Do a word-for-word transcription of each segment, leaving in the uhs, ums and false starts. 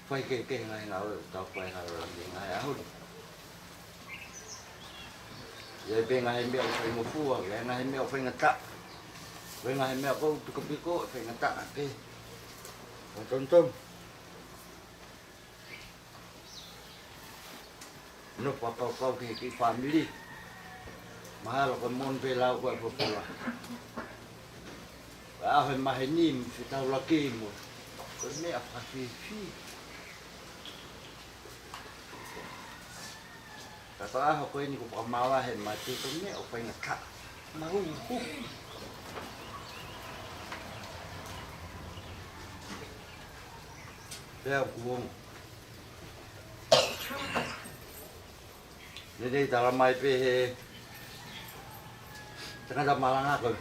Fai kehekehe ngaahi ngāue ʻoku tau fai ʻi he langi he ngaahi ʻaho ni. ʻI ai pē ngaahi meʻa ʻoku faingofua, ʻi ai ngaahi meʻa ʻoku faingataʻa, ʻi ai ngaahi meʻa ʻoku ou pikopiko ʻe faingataʻa pē. Tonutonu. Nofo fakakaukau ki he kiʻi fāmili. Mahalo ko e moʻoni pē lau ko ē ʻa e folofola. Ko e ʻaho ʻe maheni mo fetaulaki mo. Ko e meʻa fakafiefia. Ka ko e ʻaho ko eni kuo fakamavahe e mate, ko e meʻa ʻoku faingataʻa. Mahuhu. Pea ʻoku ongo. Lelei talamai pē ʻe he tangata malanga ko e,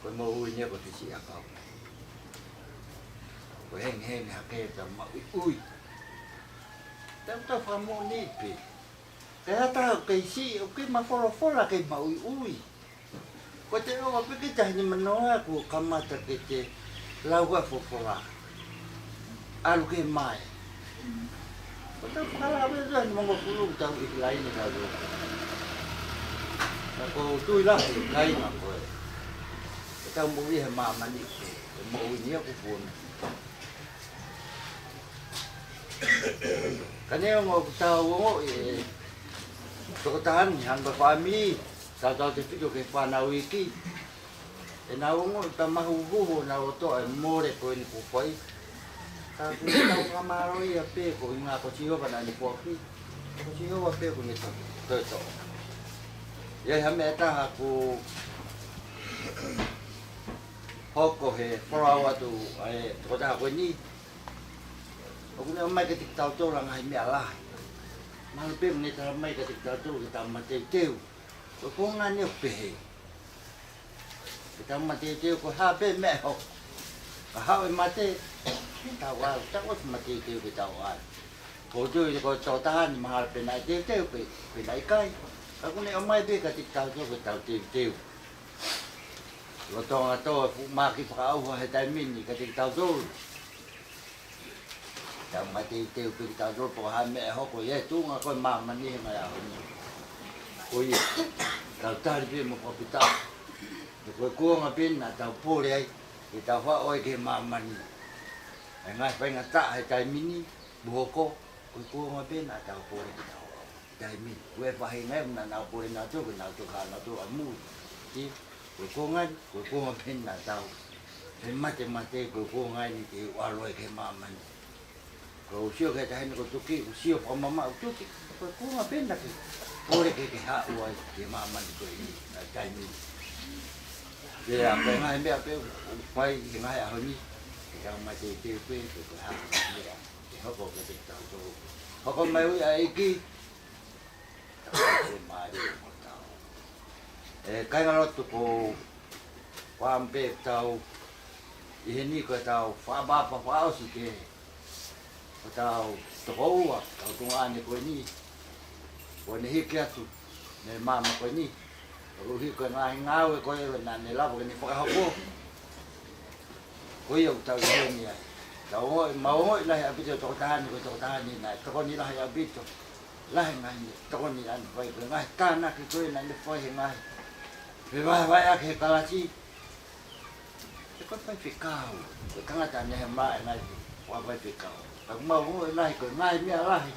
ko e moʻui ni ia ko e fisiʻiʻakau. Ko e hengihengi hake ʻeta maʻuiʻui. Tau tau fakamoʻoni pē. Ko e ʻata ʻoku kei siʻi, ʻoku kei mafolofola, kei maʻuiʻui. Ko e ʻofa pē ki he taʻahine manoa kuo kamata ke te lau ʻa e folofola. ʻAlu ki he mae. Ko ʻetau fakalave ʻa e taʻahine mangofulu tau ʻi he laine tau ʻo. Ka ʻoku ou tui lahi ʻe kāinga ko e. Ko ʻetau moʻui he māmani ko e moʻui ni ia kuo fuona. Ka neongo ʻoku tau ongoʻi e tokotaha ni hano fāmili, tautautefito ki he fānau iiki. ʻEnau ongoʻi pea mahuhu honau loto ʻa e mole ko eni kuo fai. Ka ʻoku tau fakamālō ia pē ko e ʻuhinga ko Sihova naʻa ne foaki. Ko Sihova pē ʻoku ne toe, toe toʻo. ʻI ai ha meʻa ʻe taha kuo hoko he follow atu ʻa e tokotaha ko eni. ʻOku ne ʻomai kiate kitautolu ʻa e ngaahi meʻa lahi. Mahalo pē ʻoku ne talamai kiate kitautolu ke tau mateuteu. Ko e konga ni ʻoku pehē. Ke tau mateuteu ko e hā pē meʻa ʻe hoko. Ka haʻu e mate, tau ʻalu, tau ʻosi mateuteu ke tau ʻalu. Ko e tui ko e tokotaha ni mahalo pē naʻe teuteu pē, pe naʻe ʻikai. Ka ʻoku ne ʻomai pē kiate kitautolu ke tau teuteu. Lolotonga tō e fuʻu mahaki fakaʻauha he taimi ni kiate kitautolu. Tau mateuteu pē kitautolu pe ko e hā meʻa ʻe hoko ʻi he tuʻunga ko ē ʻo māmani he ngaahi ʻaho ni. Ko ia, tau tali pē mo fakafetaʻi. He ko e kuonga pē naʻa tau pole ai, ke tau faʻo ai ki he māmani. ʻA e ngaahi faingataʻa he taimi ni, mo hoko, ko e kuonga pē naʻa tau pole ke tau faʻo. Taimi, ko e faʻahinga ia naʻa nau pole nautolu, ko nautolu ka nautolu ʻa mui. Ki, ko e kuonga ni, ko e kuonga pē naʻa tau. He matemate, ko e kuonga ni ke u ʻalu ai ki he māmani. Ko u sio ki he taʻahine ko Tuki, u sio fakamamaʻu Tuki, ko e kuonga pē naʻa ke pole ke ke haʻu ai ki he māmani ko eni, ʻa e taimi. Pea, ko e ngaahi meʻa pē, ʻoku fai, he ngaahi ʻaho ni, ke tau mateuteu pē, ke ko e hā, meʻa. Ke hoko kiate kitautolu. Hoko mai ui ʻa e ʻEiki. Tau ʻosi mālie mo tau. ʻE kāinga lotu ko e fāmili pē tau. ʻI heni ko ʻetau fakaʻapaʻapa fakaʻosi ke. Ko ʻetau tokoua, tau tuongaʻane ko eni. Ko ʻene hiki atu, mei he maama ko eni. Koeʻuhi ko e ngaahi ngāue ko ē naʻa ne lava ke ne fakahoko. Ko ia ʻoku tau ʻi heni ai. Tau ongoʻi, mau ongoʻi lahi ʻaupito e tokotaha ni, ko e tokotaha ni naʻe tokoni lahi ʻaupito. Lahi e ngaahi meʻa tokoni naʻa ne fai, ko e ngaahi tānaki ko ē naʻa ne fai he ngaahi. Fevahevaheʻaki he kalasi. He ko e faifekau, ko e tangata Nehemia e ngaahi fakafaifekau. Ka ʻoku mau ongoʻi lahi, ko e ngaahi meʻa lahi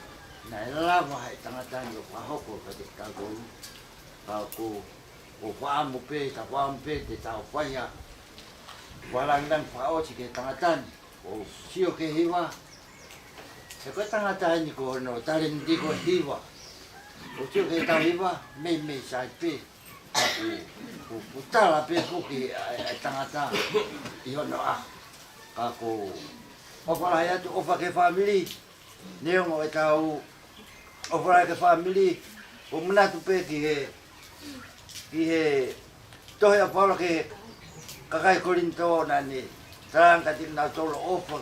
naʻe lava he tangata ni ʻo fakahoko kiate kitautolu. Ka ʻoku, ʻoku ou fakaʻamu pē, ka fakaʻamu pē te tau fai ha fakalāngilangi fakaʻosi ki he tangata ni. ʻOku ou sio ki he hiva. He ko e tangata ni ko hono talēniti ko e hiva. ʻOku ou sio ki heʻetau hiva, meimei sai pē. Ka ʻoku, ʻoku, ʻoku tala pē foki ʻa e, ʻa e tangata ʻi hono ʻaho. Ka ʻoku ou ʻofa lahi atu, ʻofa ki he fāmili. Neongo ʻetau ʻofa lahi ki he fāmili, ʻoku ou manatu pē ki he, ki he tohi ʻa Paula ki he kakai Kolinitō naʻa ne talaange kiate kinautolu ʻofa,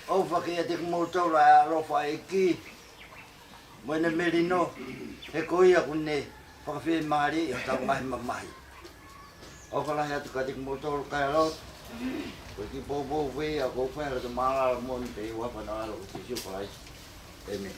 ʻofa kiate kimoutolu ʻa e ʻaloʻofa ʻa e ʻEiki mo ʻene melino, he ko ia ʻoku ne fakafiemālieʻi hotau ngaahi mamahi. ʻOfa lahi atu kiate kimoutolu kakai lotu. Ko e kiʻi poupou pē ia ʻoku ou fai ʻi he loto māʻalaʻala moʻoni pē ʻi he huafa ʻo ho ʻAlo ko Sīsū Kalaisi. ʻĒmeni.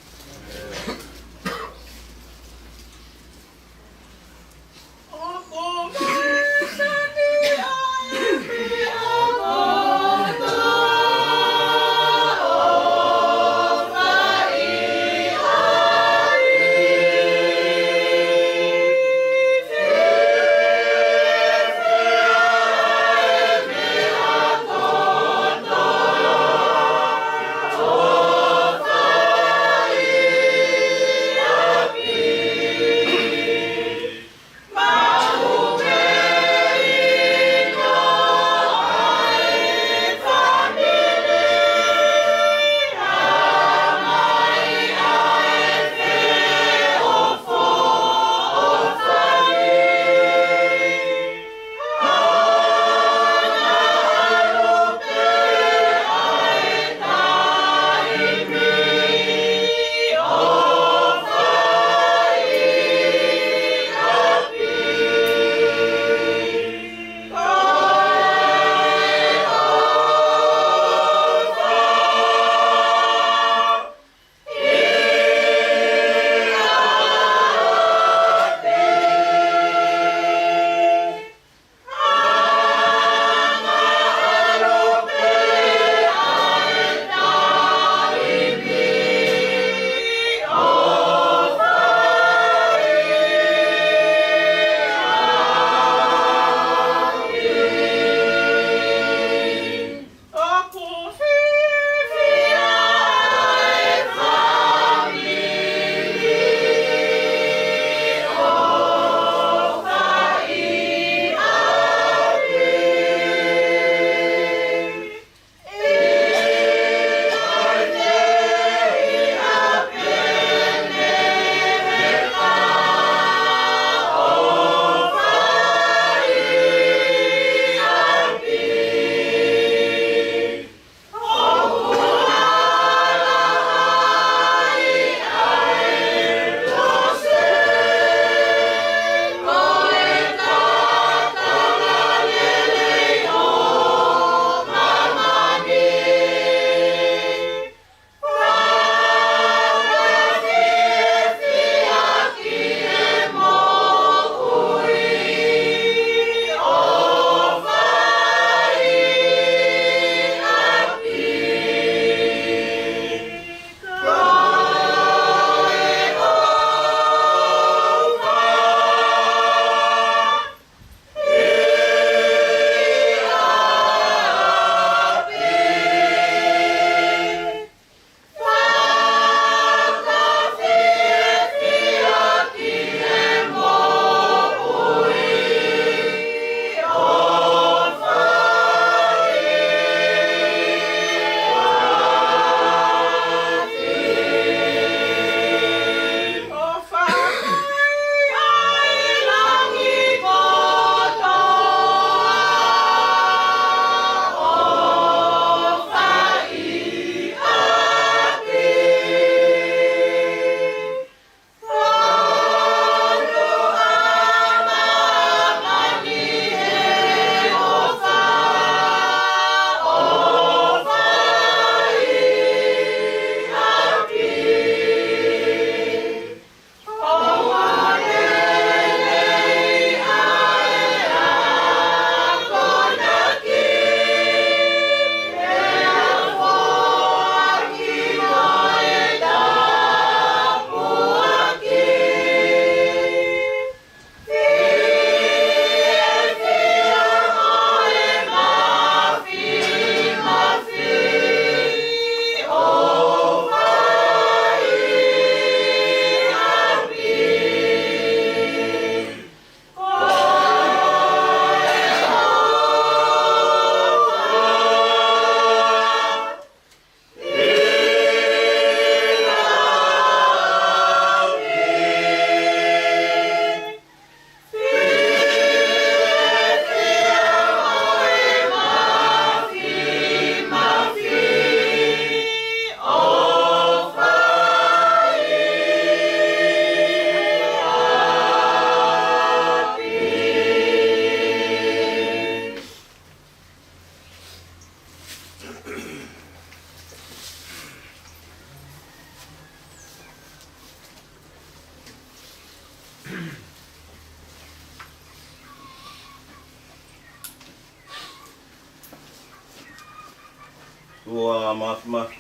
ʻOtua Māfimafi,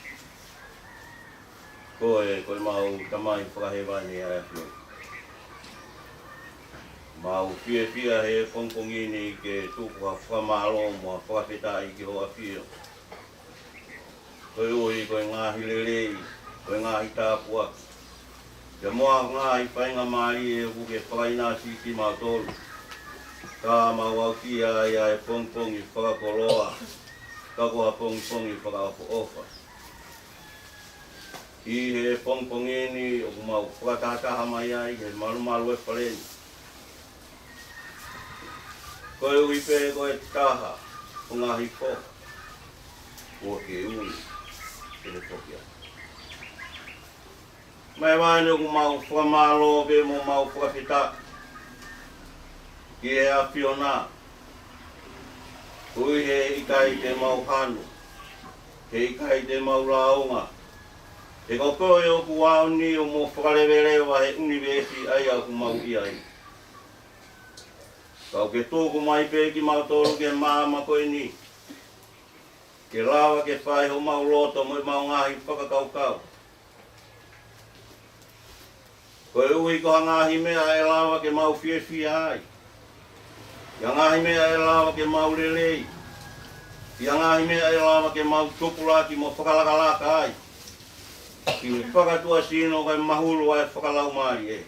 ko e, ko e mau Tamai fakahēvani ʻa e ʻAfiona. Mau fiefia he pongipongi ni ke tuku ha fakamālō mo ha fakafetaʻi ki ho ʻAfio. Koeʻuhi ko e ngaahi lelei, ko e ngaahi tāpuaki, pea mo e ngaahi faingamālie ʻoku ke fakaʻinasi kimautolu, ka mau aʻusia ai ʻa e pongipongi fakakoloa, ka ko ha pongipongi fakaʻofoʻofa. ʻI he pongipongi ni ʻoku mau fakatahataha mai ai he malumalu ʻo e fale ni, koeʻuhi pē ko e taha ʻo e ngaahi foha kuo ke ui ke ne foki atu. Mai vane ʻoku mau fakamālō pē mo mau fakafetaʻi ki he ʻAfiona, koeʻuhi he ʻikai te mau hanu, he ʻikai te mau lāunga, he ko koe ʻoku aʻu ni ʻo mo fakaleveleva he ʻunivēsi ʻa ia ʻoku mau ʻi ai. Ka ʻoku ke tuku mai pē kimautolu ki he maama ko eni, ke lava ke fai homau loto mo ʻemau ngaahi fakakaukau. Koeʻuhi ko ha ngaahi meʻa ʻe lava ke mau fiefia ai, ʻi ha ngaahi meʻa ʻe lava ke mau lelei, ʻi ha ngaahi meʻa ʻe lava ke mau tupulaki mo fakalakalaka ai, ʻi he fakatuʻasino kae mahulu ʻa e fakalaumālie.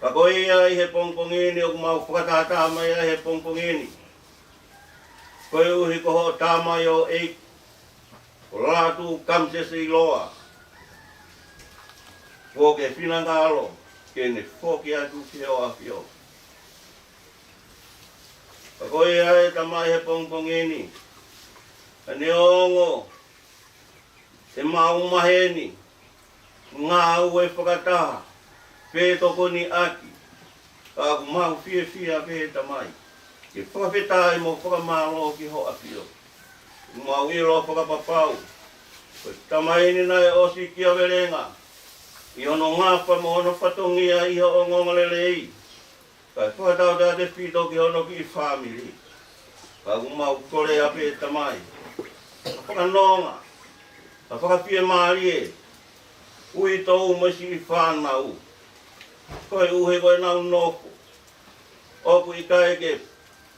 Ka ko ia ʻi he pongipongi ni ʻoku mau fakatahataha mai ai he pongipongi ni, koeʻuhi ko hoʻo tamaioʻeiki ko Lātū Kamisese ʻIloa, kuo ke finangalo ke ne foki atu ki ho ʻAfio. Ka ko ia ʻe Tamai he pongipongi ni, ʻa ʻene ongo ʻemau maheni, ngāue fakataha, fetokoniʻaki, ka ʻoku mau fiefia pē Tamai ke fakafetaʻi mo fakamālō ki ho ʻAfio. ʻOku mau ʻilo fakapapau ko e Tamai ni naʻe ʻosi kiavelenga ʻi hono ngafa mo hono fatongia ʻi hoʻo ongoongolelei, kae fakatautefito ki hono kiʻi fāmili. Ka ʻoku mau kole ā pē Tamai ha fakanonga, ha fakafiemālie, uitou mo e siʻi fānau, koeʻuhi ko ʻenau nofo ʻoku ʻikai ke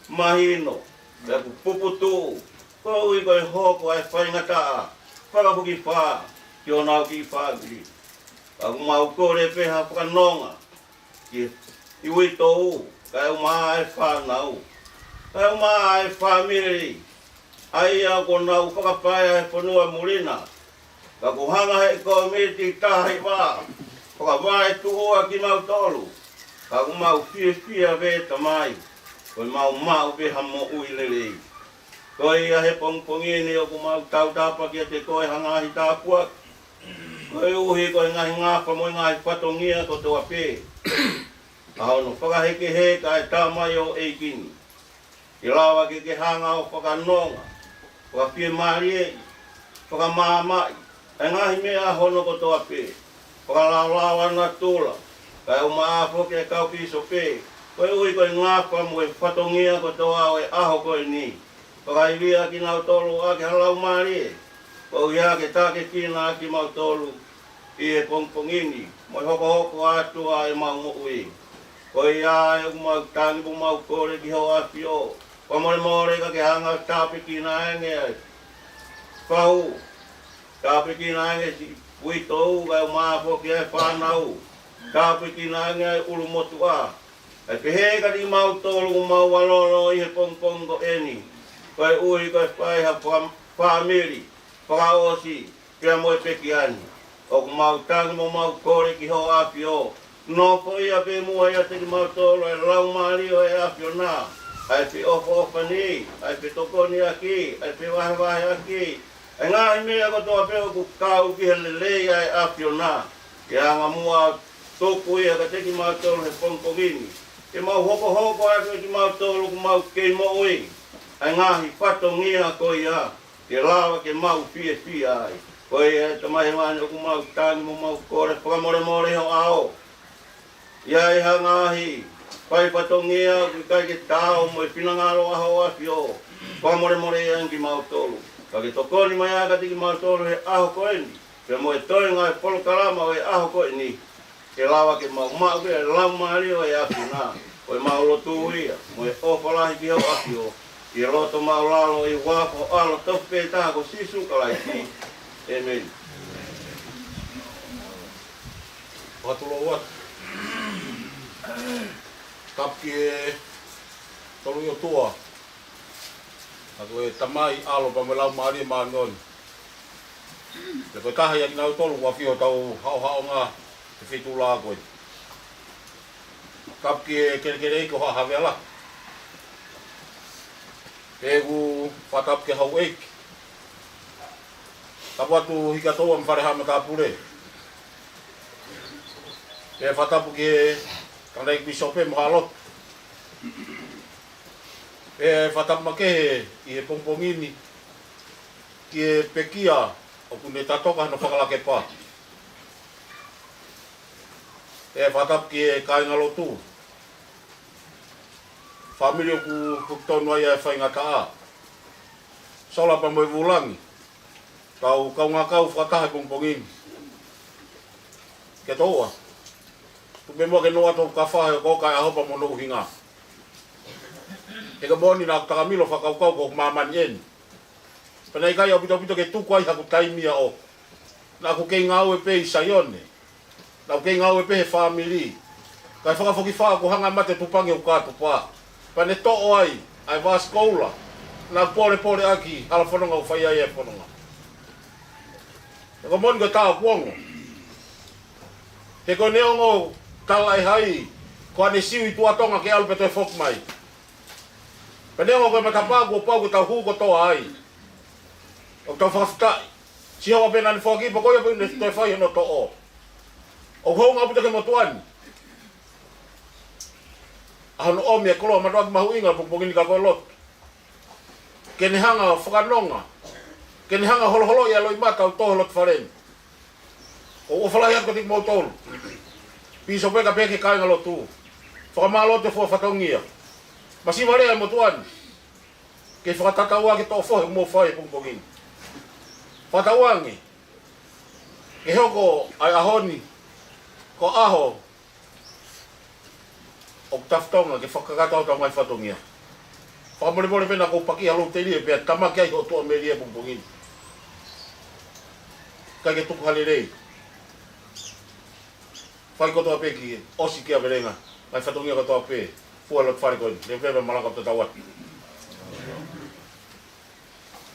mahino, pea ʻoku puputuʻu, koeʻuhi ko e hoko ʻa e faingataʻa fakafokifā ki honau kiʻi fāmili. Ka ʻoku mau kole pē ha fakanonga ki he uitou, kae ʻumaʻā e fānau, kae ʻumaʻā e fāmili, ʻa ia kuo nau fakapaea he fonua muli na, ka kuo hanga he kōmiti taha hiva ʻo fakavaetuʻua kimautolu. Ka ʻoku mau fiefia pē Tamai, ko ʻemau maʻu pē ha moʻui lelei. Ko ia he pongipongi ni ʻoku mau tautapa kiate koe ha ngaahi tāpuaki, koeʻuhi ko e ngaahi ngafa mo e ngaahi fatongia kotoa pē ʻa hono fakahekeheka ʻa e tamaioʻeiki ni, ke lava ke ke hanga ʻo fakanonga, fakafiemālieʻi, fakamaamaʻi ʻa e ngaahi meʻa hono kotoa pē, fakalaolao ʻa natula, kae ʻumaʻā foki e kau pīsope, koeʻuhi ko e ngafa mo e fatongia kotoa ʻo e ʻaho ko eni. Fakaivia kinautolu ʻaki ha laumālie, koeʻuhi ke tākiekina kimautolu ʻi he pongipongi ni mo e hokohoko atu ʻa ʻemau moʻui. Ko ia ʻoku mau tangi mo mau kole ki ho ʻAfio, fakamolemole ka ke hanga ʻo tāpuekina ange ʻa e fau, tāpuekina ange siʻi uitou kae ʻumaʻā foki ʻa e fānau, tāpuekina ange ʻa e ʻulumotuʻa, kae pehē kiate kimautolu ʻoku mau ʻaloʻalo ʻi he pongipongi ko eni, koeʻuhi ko e fai ha fā-, fāmili fakaʻosi pea mo e pekia ni. ʻOku mau tangi mo mau kole ki ho ʻAfio, nofoʻia pē muʻa ʻiate kimautolu ʻa e Laumālie ʻo e ʻAfiona, ʻa e feʻofoʻofani, ʻa e fetokoniʻaki, ʻa e fevahevaheʻaki, ʻa e ngaahi meʻa kotoa pē ʻoku kau ki he lelei ʻa e ʻAfiona, ke hanga muʻa ʻo tuku ia kiate kimautolu he pongipongi ni, ke mau hokohoko atu ʻe kimautolu ʻoku mau kei moʻui ʻa e ngaahi fatongia ko ia, ke lava ke mau fiefia ai. Ko ia ʻe Tamai Hēvani ʻoku mau tangi mo mau kole fakamolemole ho ʻao. ʻI ai ha ngaahi fai fatongia ʻoku ʻikai ke taau mo e finangalo ʻa ho ʻAfio, fakamolemole ange kimautolu. Pea ke tokoni mai ʻa e ʻEiki kiate kimautolu he ʻaho ko eni, pea mo e toenga ʻo e polokalama ʻo e ʻaho ko eni, ke lava ke mau maʻu ʻa e laumālie ʻo e ʻAfiona, ko e mau lotu ia, mo e ʻofa lahi ki hoʻo ʻAfio, ʻi he loto māʻulalo ʻi he huafa ho ʻAlo tofu pē taha ko Sīsū Kalaisi. ʻĒmeni. Fakatulou atu. Tapu ki he Tolu ʻi ʻOtua, ʻa ko e Tamai, ʻAlo, pea mo e Laumālie Māʻoniʻoni. Pea ko e taha ia kinautolu kuo ʻafio ʻi hotau haʻohaʻonga he feituʻu lahi ko eni. Tapu ki he kelekele ʻeiki ko Haʻa Havea Lahi. Pea ʻoku fakatapu ki he houʻeiki. Tapu atu Hikatoa mo Fale Haʻa Matāpule. Pea fakatapu ki he tangataʻeiki pīsope mo haʻa lotu. Pea fakatapu makehe ʻi he pongipongi ni ki he pekia ʻoku ne tatoka hono fakalakepa. Pea fakatapu ki he kāingalotu, fāmili ʻoku, ʻoku tonu ai ʻa e faingataʻa. Sola pea mo e Vulangi, tau kaungā kau fakataha he pongipongi ni. Ke toua, tuku pē muʻa ke noa tau kafahe ko ka e ʻaho pea mo hono ʻuhinga. He ko e moʻoni naʻa ku takamilo fakakaukau ko māmani eni. Pea naʻe ʻikai ʻaupito ʻaupito ke tuku ai haku taimi ia ʻo. Naʻa ku kei ngāue pē ʻi Saione. Naʻa ku kei ngāue pē he fāmili. Kae fakafokifā kuo hanga mate tupangi ʻo kātupa. Pea ne toʻo ai ʻa e vāsikoula naʻa ku polepole ʻaki hala fononga ʻo fai ai e fononga. He ko e moʻoni ko e tā ʻoku ongo. He ko ʻene ongo tala ʻe hai, ko ʻene siu ʻi tuʻa Tonga ke ʻalu pea toe foki mai. Pea neongo ko e matapā kuo pau ke tau hū kotoa ai, ʻoku tau fakafetaʻi. Sihova pē naʻa ne foaki pea ko ia pē ʻoku ne toe fai hono toʻo. ʻOku hounga ʻaupito ki he motuʻa ni ʻa hono ʻomi e koloa mātuʻaki mahuʻinga he pongipongi ni ka ko e lotu. Ke ne hanga ʻo fakanonga, ke ne hanga ʻo holoholoʻi ʻa e loʻimata ʻoku tō he loto fale ni. ʻOku ou ʻofa lahi atu kiate kimoutolu, pīsope kae pehē ki he kāingalotu. Fakamālō atu e fua fatongia. Masiva lea e motuʻa ni ke fakatatau ki he toʻo fohe ʻoku mou fai he pongipongi ni. Fakatauange ke hoko ʻa e ʻaho ni ko e ʻaho ʻoku tafutonga ke fakakakato hotau ngaahi fatongia. Fakamolemole pē naʻa ku pakiʻi ha lou telie pea tamaki ai hoʻo tuʻamelie he pongipongi ni. ʻIkai ke tuku ha lelei. Fai kotoa pē ki he ʻosi ki ʻavelenga, ngaahi fatongia kotoa pē, fua loto fale ko eni, leveva malanga ʻo tatau atu.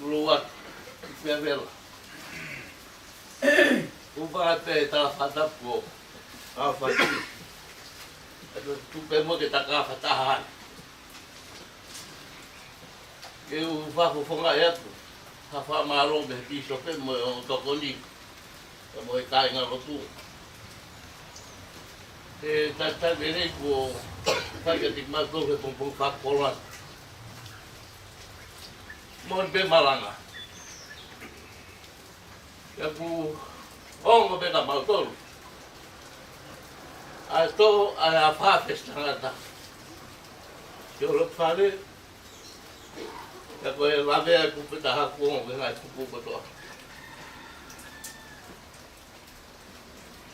Lua, pea vela. Upa te ta fata po, a fati. Atu tupe mo ke ta ka fata hai. Ke u fakafofongaʻi atu ha fakamālō mei he pīsope mo e ongo tokoni, pea mo e kāingalotu. He taʻetaʻe lelei kuo fai kiate kimautolu he pongipongi fakakoloa ni. Moʻoni pē malanga. Pea ʻoku ongo pē kia mautolu ʻa e tō ʻa e afā fesi tangata ki ho loto fale. Pea ko e lavea e kupu taha kuo ongo ki he ngaahi kupu kotoa.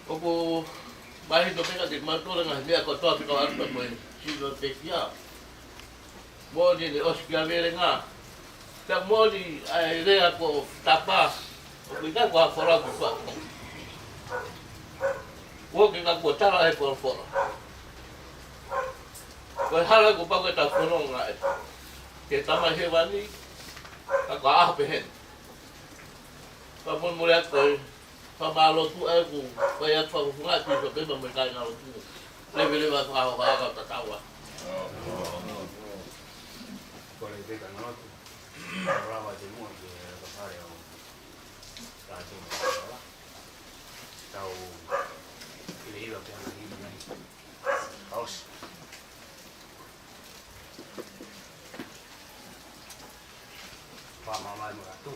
ʻOku mahino pē kiate kimautolu e ngaahi meʻa kotoa pē ka ʻalu pē mo e sino pekia. Moʻoni ʻene ʻosi ki ʻavelenga. Pea moʻoni ʻa e lea ko Tapa, ʻoku ʻikai ko ha folau kuo fai. Kuo ke ka kuo tala he folofola. Ko e hala kuo pau ke tau fononga ai ki he Tamai Hēvani, ka ko e ʻaho pehē ni. Fakamolemole atu e fakamālō atu ʻa ʻeku fai atu fakafofongaʻi pīsope pea mo e kāingalotu. Leveleva fakahohaʻa ka tatau atu. Kole pē kāingalotu. Lava te mua ke ka fale au. Ka te mua. Tau ile ila pē ana hili nai. Kaosi. Fakamālō mo e atu.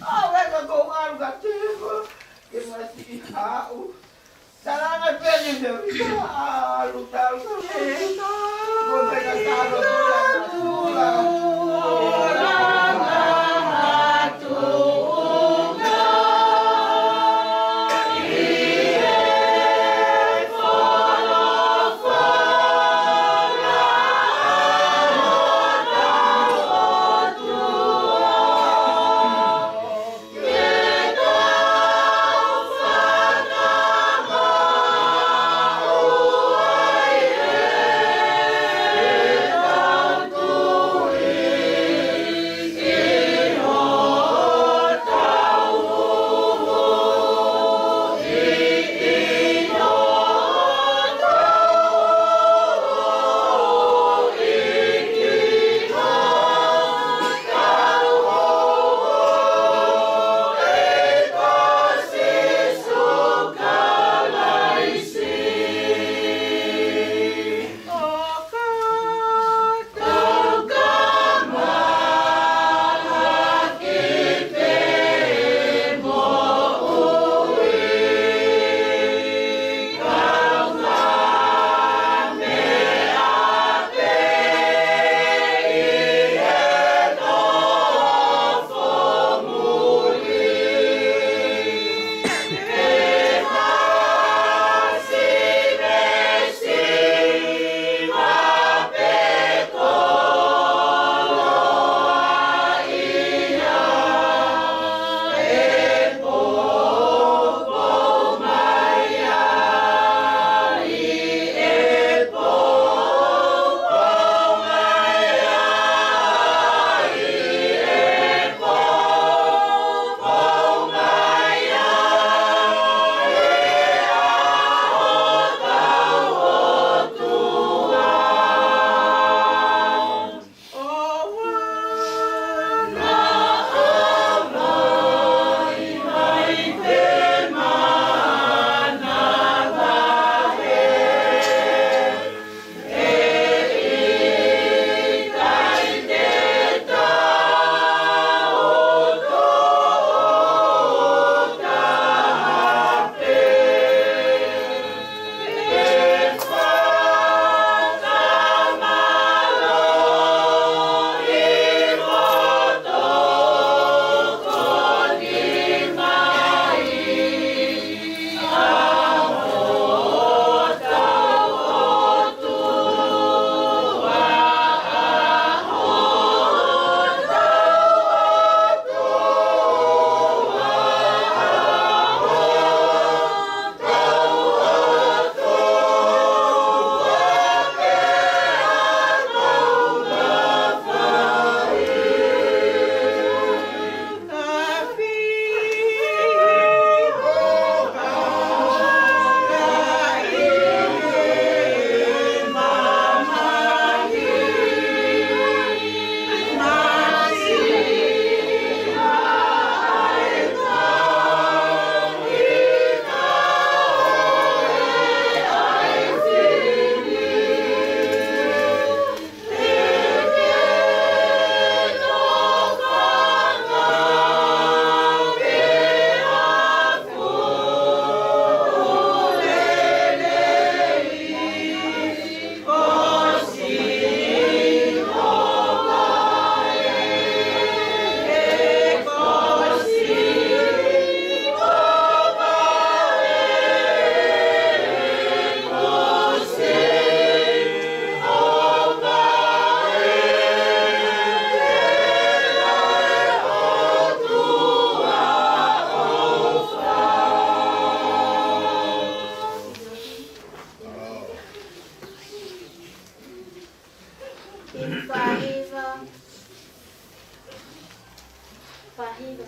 ʻAuē ka ʻoku ou ʻalu ka te ko ke masiʻi haʻu. Talanga pē ni me ʻalu, talu, talu. Ko e mena talo, tula, tula. Faiva. Faiva.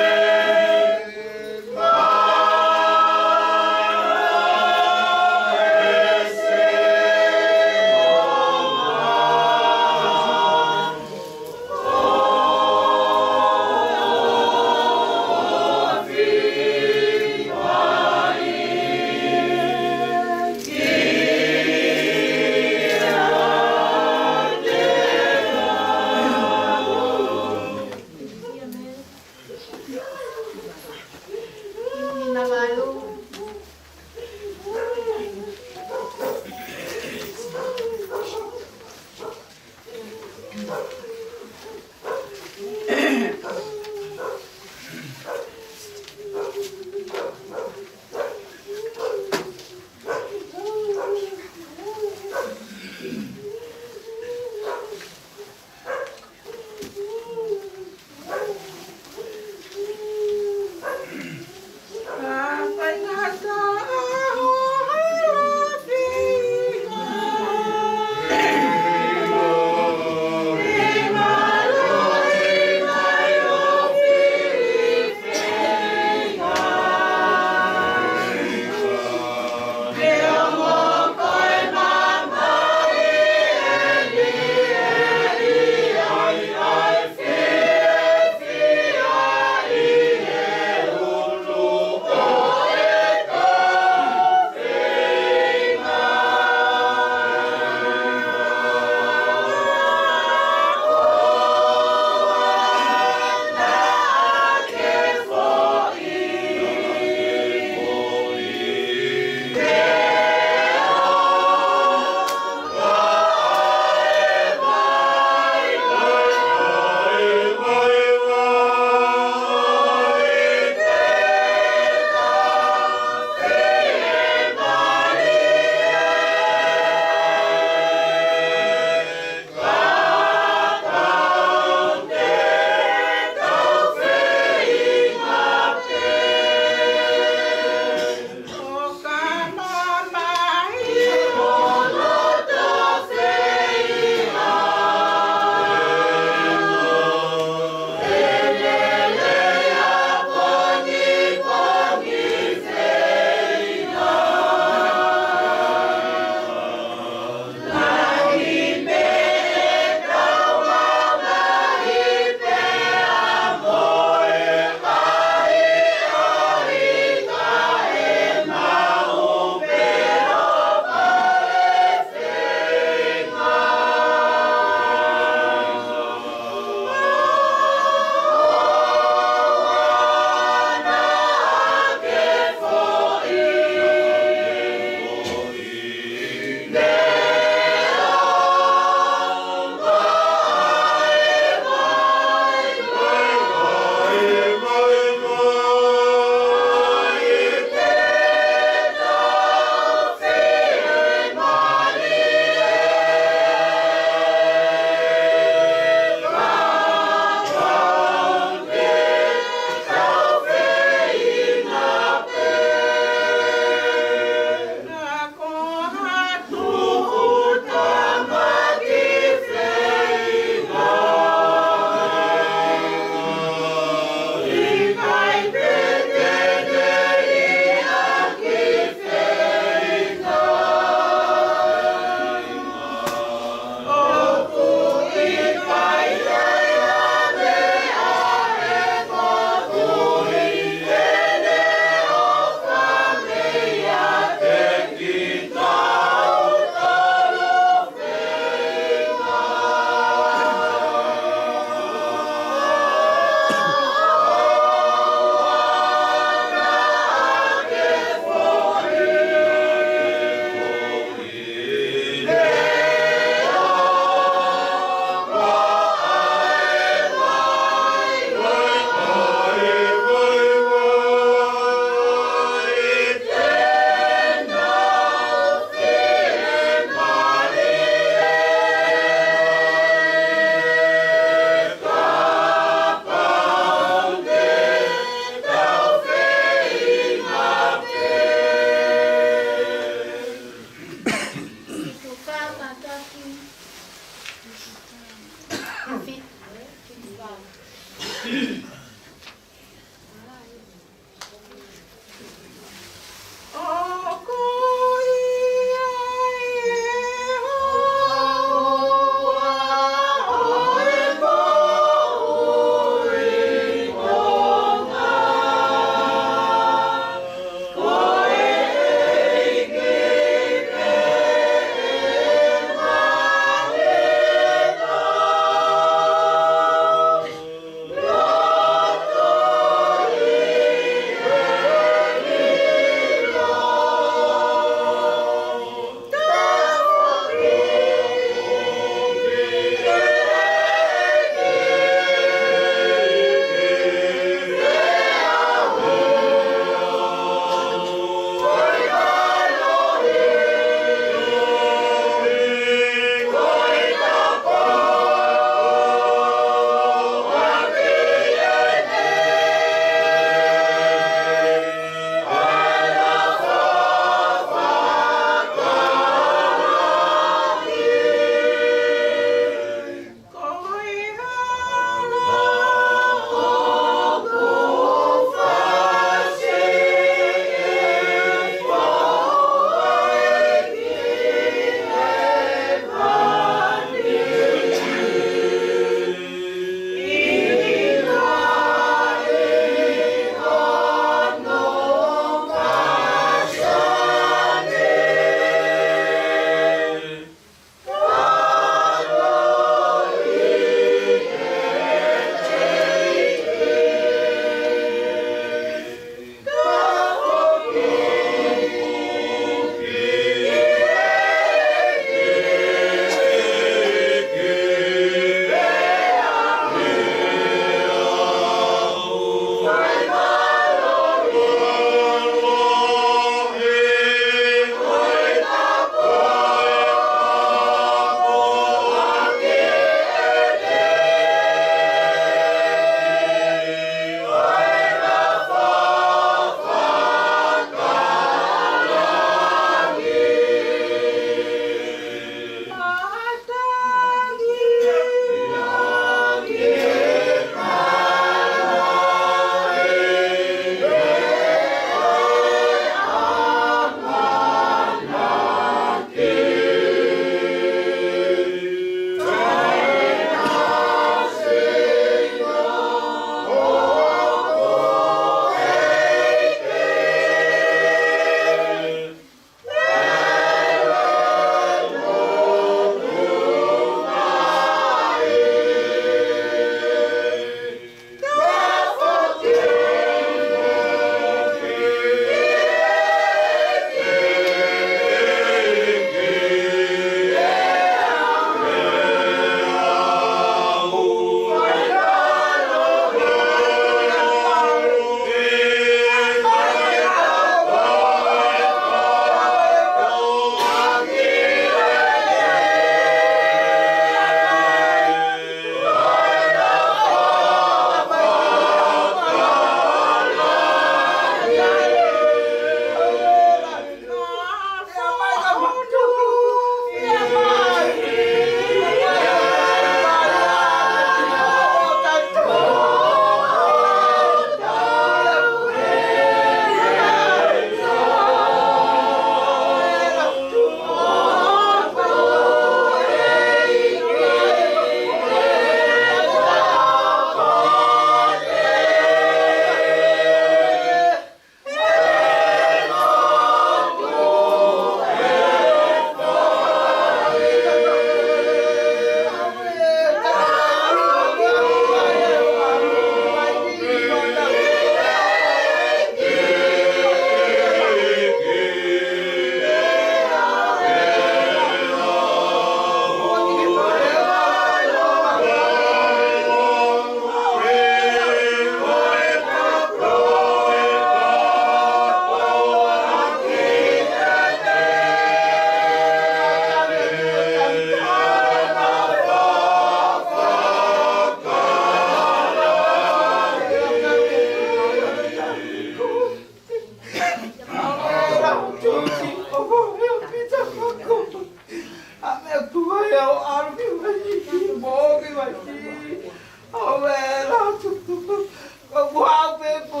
Kuo haʻu pē pō,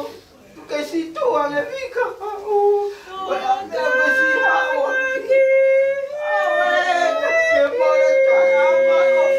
tuku ke si tuʻa le vika. Ko e ʻa meʻa ke si haʻu. Awe, ke mole taha ma o.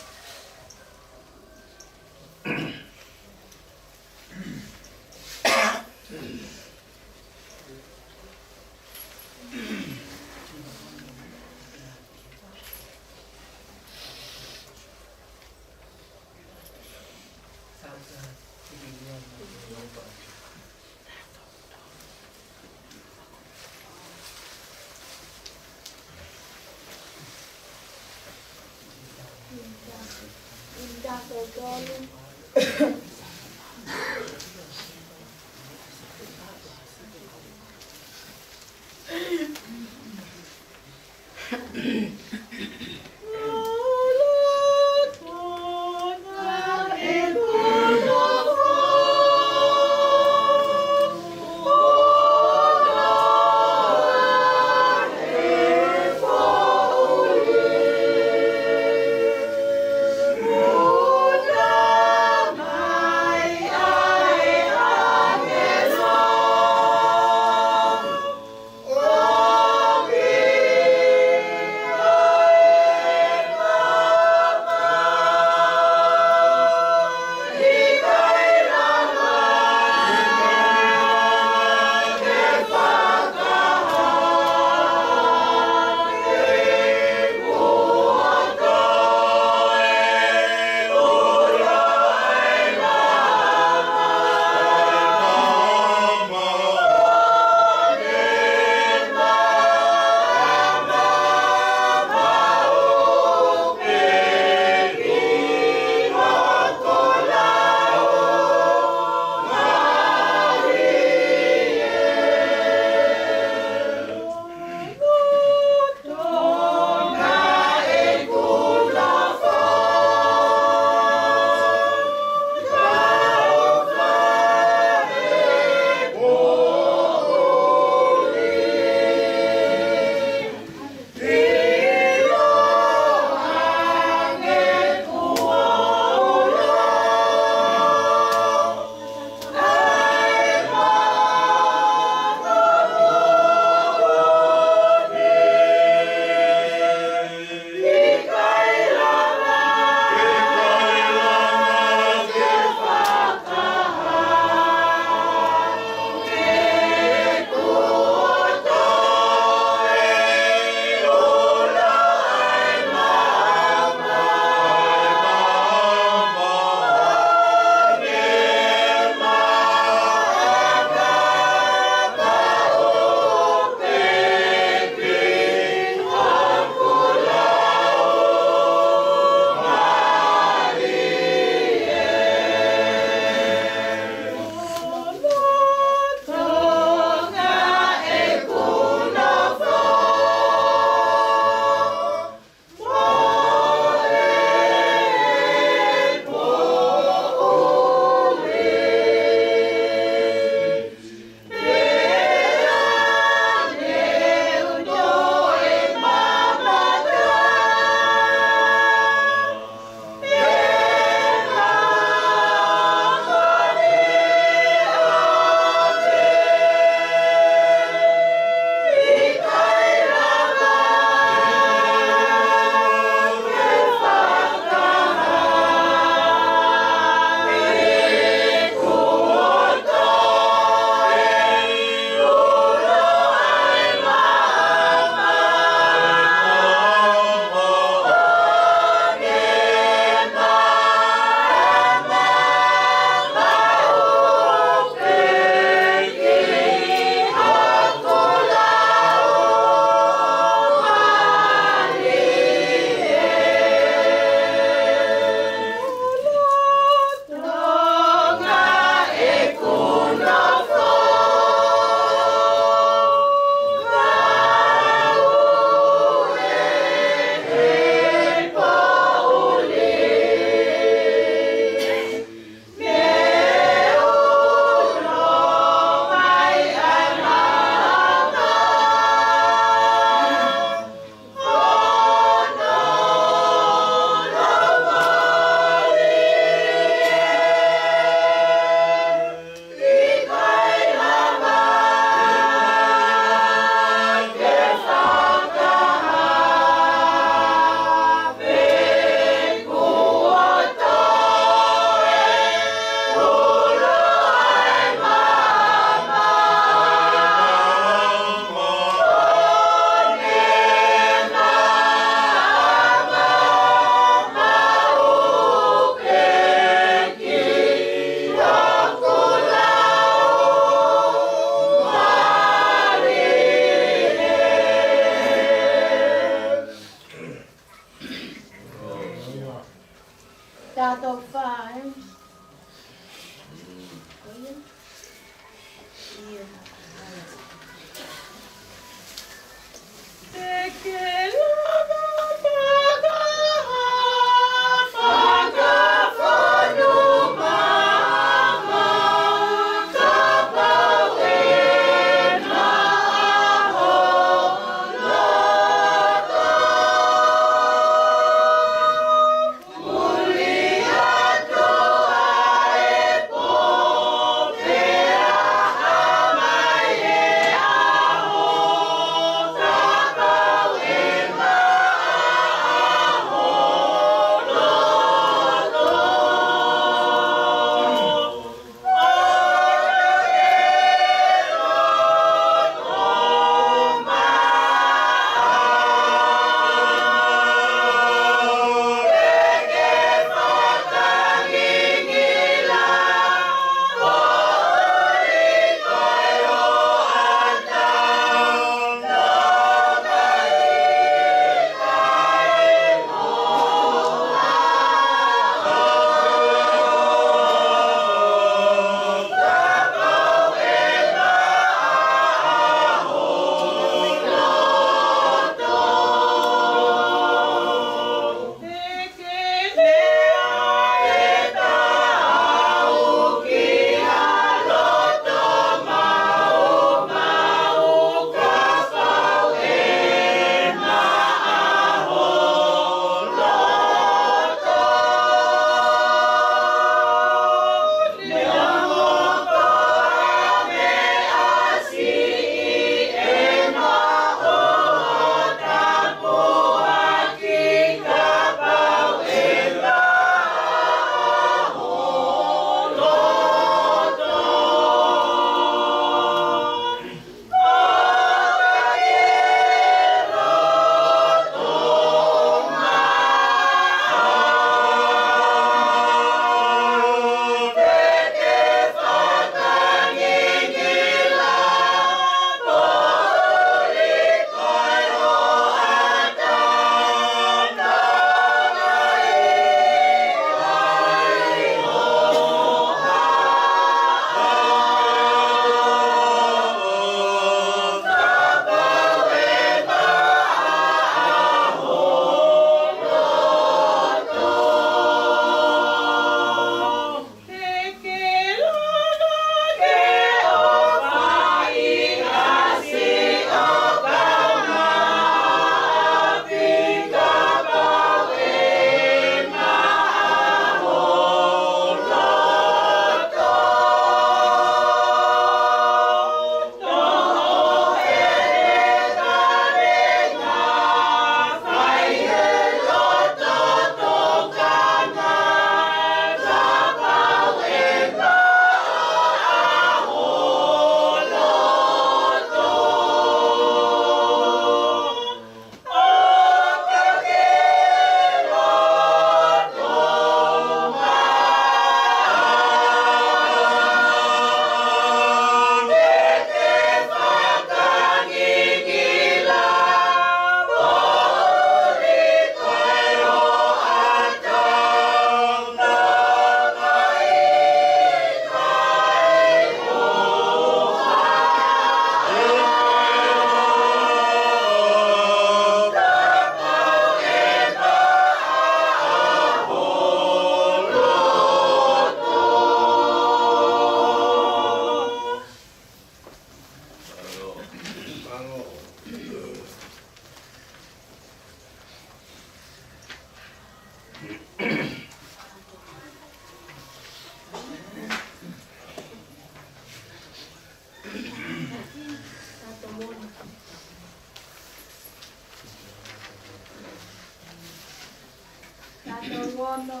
Tato ngono.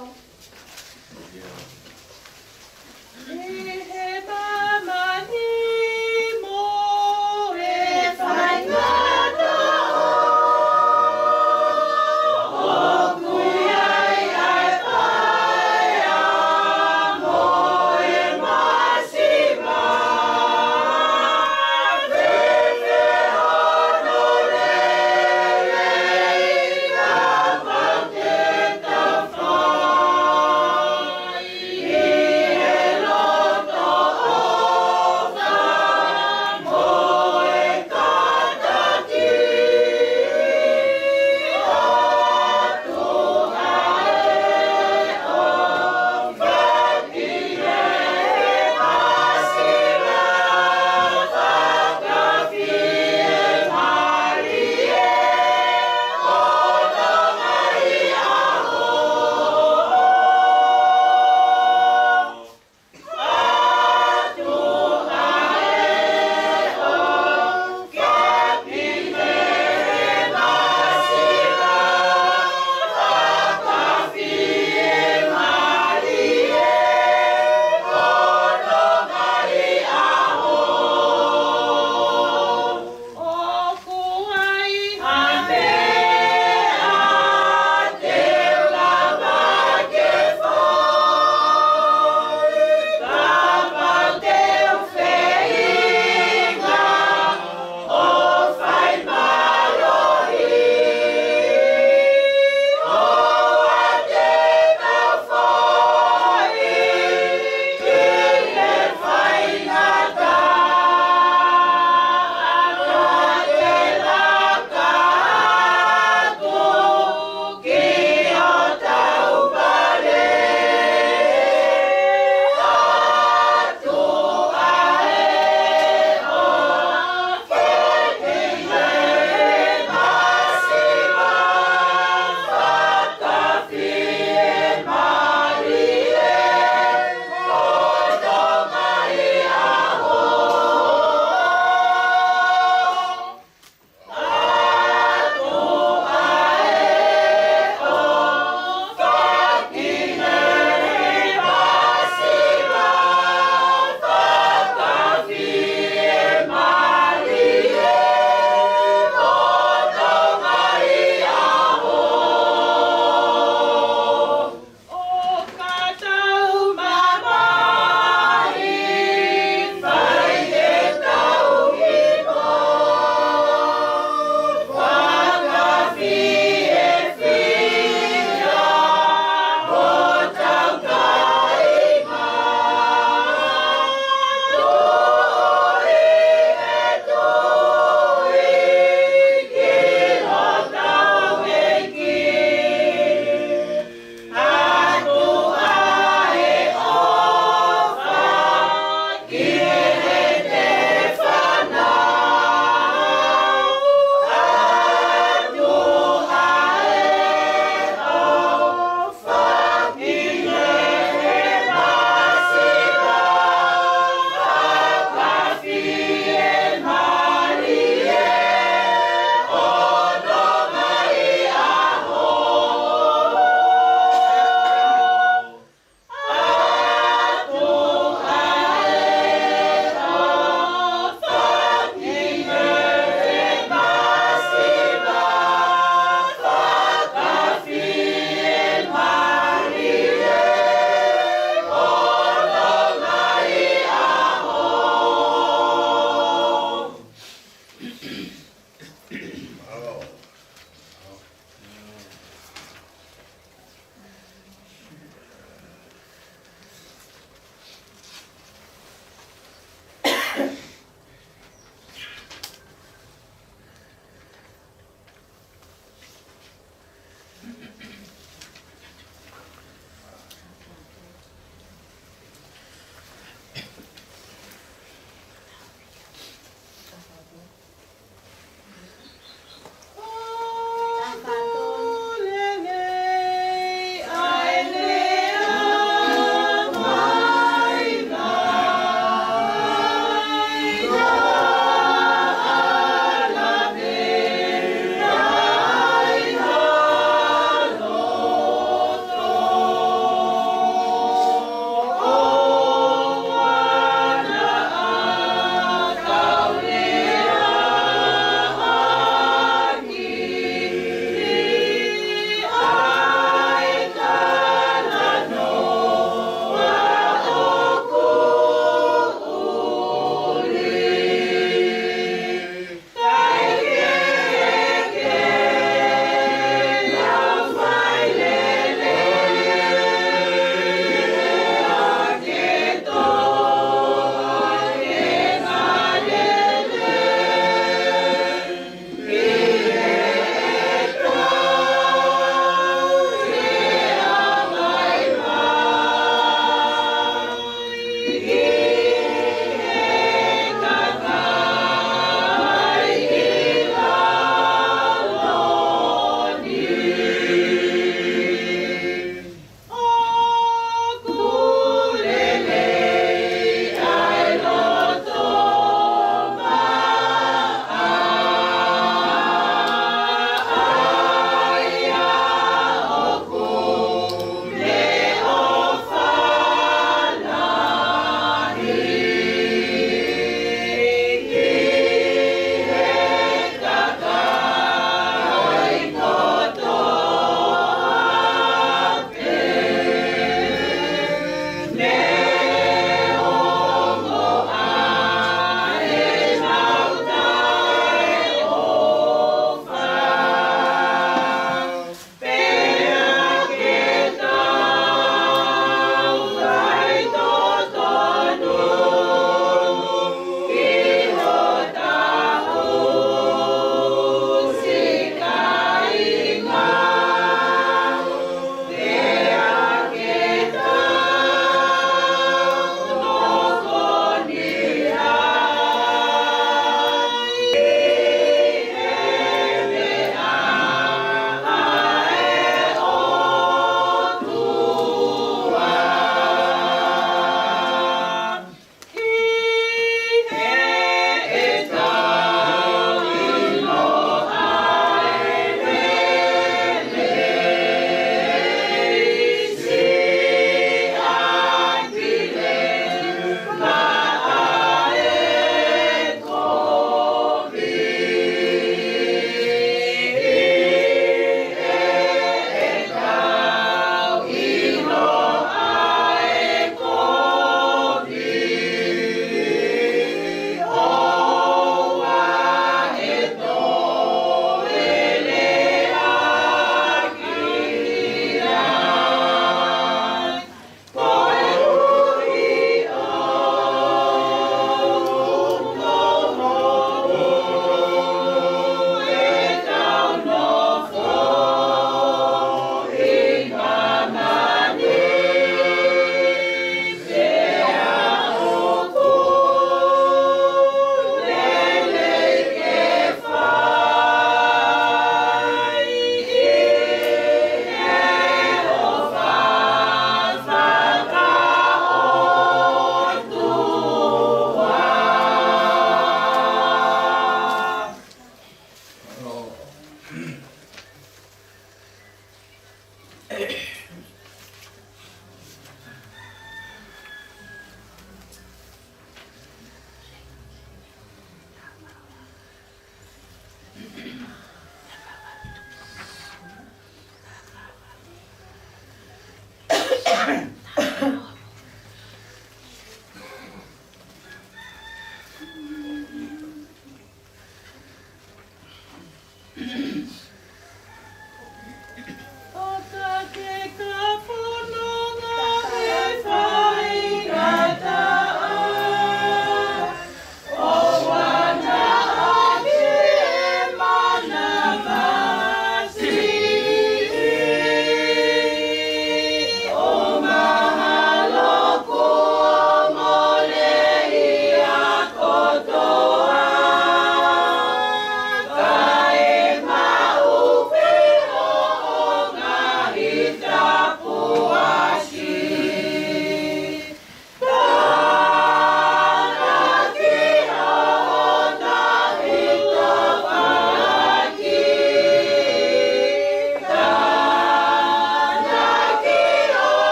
ʻI he māmani mo e faingataʻa, ʻoku ʻi ai ʻa e paea mo e māsima. Fēfē hono lelei ka fakatafa ʻi he loto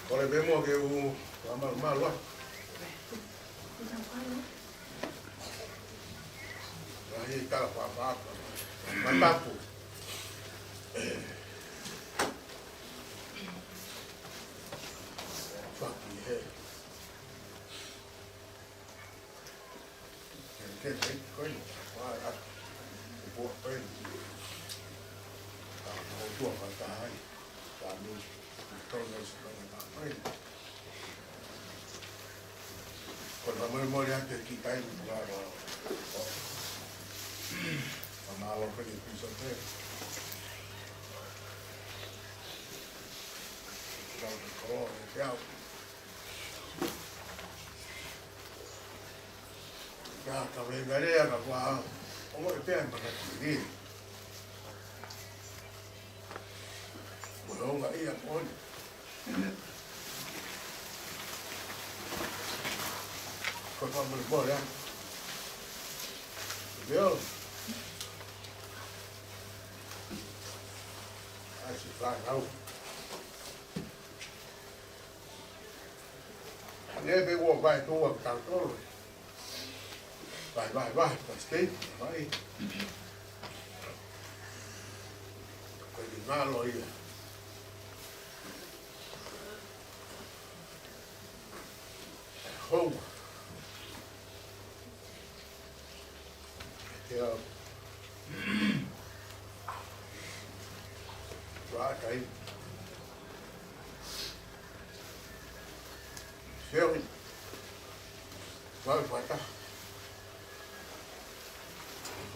Kole pē muʻa ke u fakamalumalu atu. Lahi e tala fakaʻapaʻapa. Matapu. Faki he. Ke, ke, ke, ko eni, ua, a, e pua, ko eni. A, ʻo tua fakataha ai. Ka mi, tonu si ko eni, ko eni. Ko e fakamolemole atu ki he taimi, ua, ua, ua. Fakamālō pē ki he pisa pē. Kau te kolo, e te au. Ka, ka me ngalea ka kua, o mo e pea ma ka tiri. Mo e onga ia ko eni. Ko e fakamolemole atu. Leo. Ai, si fānau. Hangē pē ua vai tō ua tautolu. Vai, vai, vai, vai, state, vai. Ko e ngalo ia. Hou. Ia. Ua kai. Seu. Ua fata.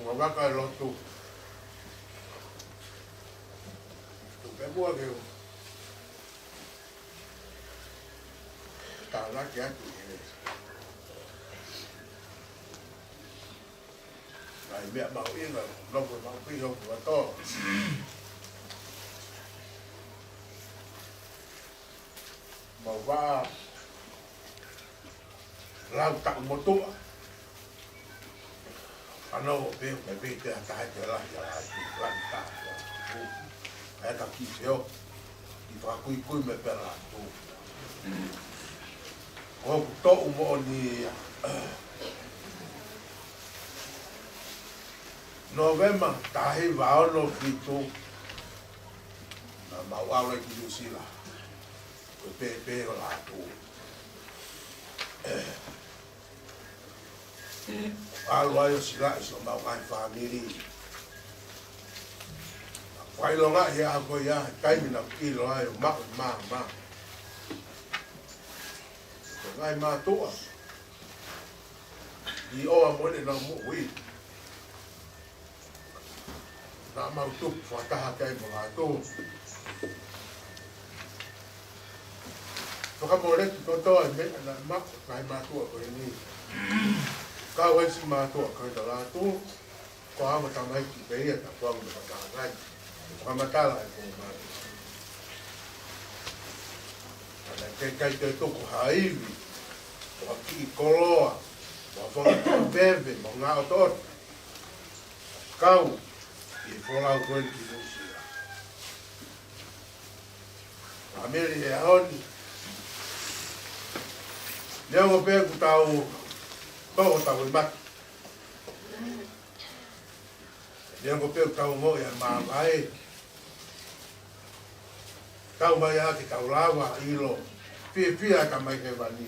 Ua vaka lotu. Tu pe mua ke u. Tālaki atu he. Ai meʻa mahuʻinga, nofo mahuʻinga, nofo atoa. Mau vā, lau taʻu motuʻa. Ano pe, pe, pe, te atahe te lahi, lahi, lahi, lahi, lahi. Ae ka ki feo, i fakakuikui mai pē ʻa e Lātū. ʻOku toʻu moʻoni ia. Nōvema, taha hiva ono fitu, naʻa mau ʻalu ai ki Nuʻusila. Ko e pēpē ʻo Lātū. ʻAlu ai ʻo silaʻi siʻomau ngaahi fāmili. Fakaʻilongaʻi he ʻaho ko ia, taimi naʻa ku ʻilo ai ʻoku maʻu e maama. Ko e ngaahi mātuʻa. ʻI ʻoa mo ʻenau moʻui. Naʻa mau tupu fakataha ki ai mo Lātū. Fakamoleki kotoa e meʻa naʻe maʻu ʻe he ngaahi mātuʻa ko eni. Kau ai siʻi mātuʻa ko ē ʻa Lātū, ko e ongo tamaiki pē ia, ta kuangu me ka tāngai. Fakamatala e ko mai. Ana ke kai te tuku ha ivi, ko ha kiʻi koloa, mo ha fanga kiʻi veve, mo ha ngaahi ʻotoʻoto. Kau, ʻi he folau ko eni ki Nuʻusila. Fāmili he ʻaho ni. Neongo pē ʻoku tau, toko tau e mate. Neongo pē ʻoku tau ongoʻi ʻa e māvae. Tau mai ʻa ke tau lava ʻilo. Fiefia ʻa e Tamai Hēvani.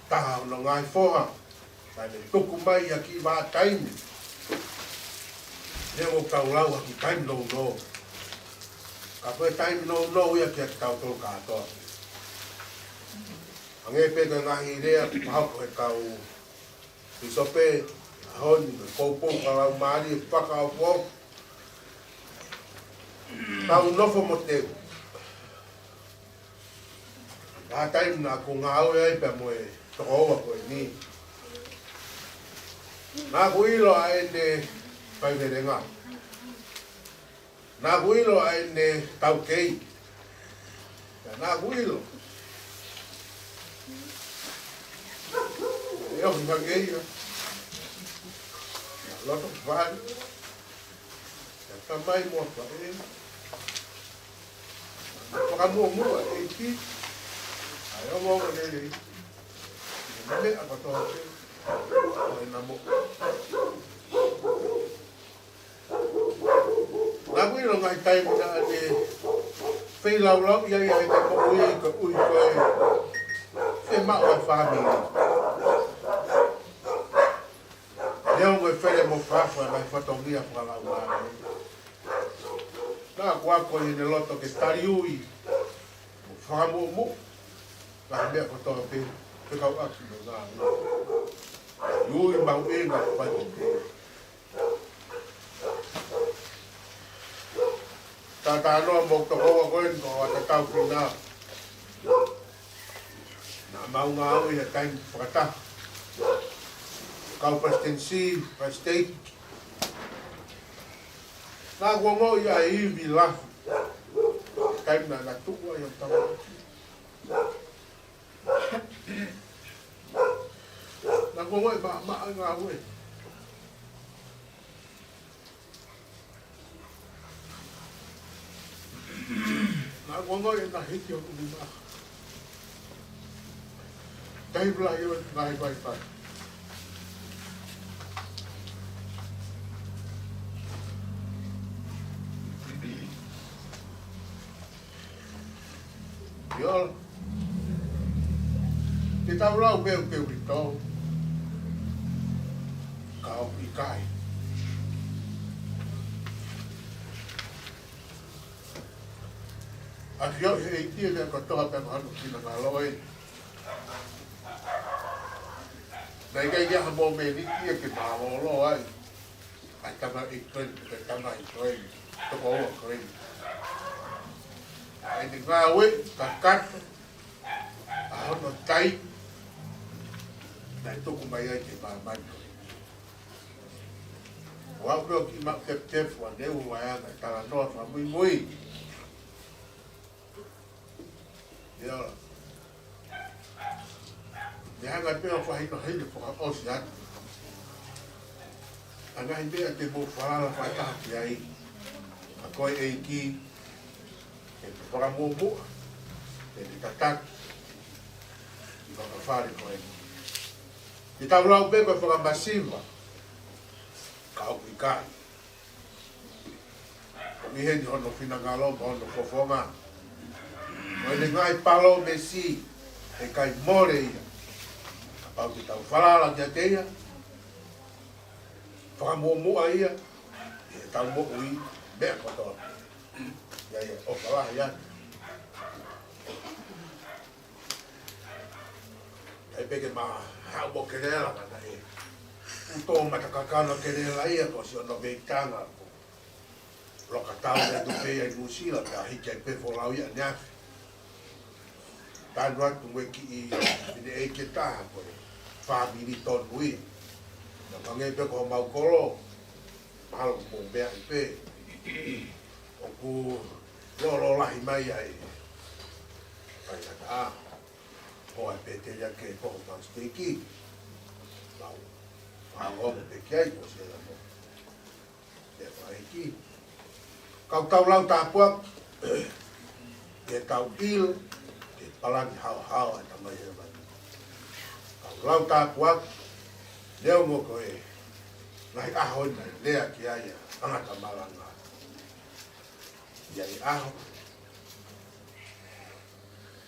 Taha hono ngaahi foha. Naʻa ne tuku mai ʻa e kiʻi vahaʻa taimi. Neongo ʻetau lau ʻa e taimi nounou, ka ko e taimi nounou ia kiate kitautolu kātoa. Hangē pē ko e ngaahi lea kuo hoko ʻe he kau pīsope ʻaho ni, mo e poupou fakalaumālie fakaofo. Tau nofo mo teu. Ko e taimi naʻá ku ngāue ai pea mo e tokoua ko eni, naʻá ku ʻilo ʻa ʻene faivelenga. Naʻá ku ʻilo ʻa ʻene taukei. Naʻá ku ʻilo ʻe ʻosi hake ia. Loto vale. Ka mai mo faʻē. Fakamuʻomuʻa ʻEiki. ʻA e ongoongo lelei. Mo e meʻa kotoa pē. Mo e namo. Naʻá ku ʻilo ngaahi taimi naʻá ne feilaulauʻi ai ʻa ʻene moʻui koeʻuhi ko e fiemaʻu ʻa e fāmili. Neongo e fele mo fakafa ʻa e ngaahi fatongia fakalaumālie, naʻá ku ako ʻi heʻene loto ke taliui mo fakamuʻomuʻa ngaahi meʻa kotoa pē fekauʻaki mo e ngāue. Ui mahuʻinga fai ʻo pē. Tatanoa mo e tokoua ko eni ko Atatau Fina. Naʻa mau ngāue he taimi fakataha. Kau palesitenisi, palesiteiki. Naʻá ku ongoʻi ʻa e ivi lahi. Taimi naʻá na tuʻu ai ʻo tau. Naʻá ku ongoʻi maʻamaʻa e ngāue. Naʻá ku ongoʻi ʻena hiki hoku nima. Tahi pula ʻio ngai vai vai. ʻIo. Te tau lau pē ʻo pehē ʻoku tau. Ka ʻoku ʻikai. ʻAfioʻi ʻe he ʻEiki ʻa e meʻa kotoa pē mo hono finangalo ē. Naʻe ʻikai ke ʻi ai ha momeniti ia ke mālōlō ai ʻa e tamaiki ko eni, ko e tamaiki ko eni, tokoua ko eni. ʻA ʻene ngāue kakato, ʻa hono taimi naʻe tuku mai ai ki māmani ko eni. ʻO aʻu pē ʻo kiʻi maʻu tefutefu ʻa e ʻū vaianga ʻe talanoa fakamuimui. ʻIo. Naʻe hanga pē ʻo fakahinohino fakaʻosi atu ʻa e ngaahi meʻa te mou falala fakataha ki ai. ʻA ko e ʻEiki, ke te fakamuʻomuʻa, ke te tataki ʻi he fale ko eni. Te tau lau pē ko e fakamasiva, ka ʻoku ʻikai. ʻOku ʻi heni hono finangalo mo hono fofonga. Mo ʻene ngaahi palōmesi, heʻikai mole ia. Kapau te tau falala kiate ia, fakamuʻomuʻa ia ʻi heʻetau moʻui, meʻa kotoa. ʻIo, ʻio, ʻofa lahi atu. ʻAi pē ke ma haʻu mo Kelela ka naʻe ʻuto mata kakano Kelela ia ko siʻono veitanga ko Lokatau naʻe tuʻu pē ia ʻi Nuʻusila pea hiki ai pē folau ia ʻaneafi. Tanu atu mo e kiʻi fineʻeiki ʻe taha ko e fāmili tonu ia. Naʻe hangē pē ko homau kolo, mahalo ko e meʻa ʻi pē. ʻOku lolo lahi mai ai. Fai kata a. Ko e pēteli ake ko homau siteiki. Mau. Mau mo peki ai ko se la mo. Te faiki. Kau tau lau tāpuaki. Ke tau ʻilo. Ke palani haohaoa e Tamai Hēvani. Kau lau tāpuaki. Neongo ko e ngaahi ʻaho naʻe lea ki ai ʻa e tangata malanga. ʻI ai ʻaho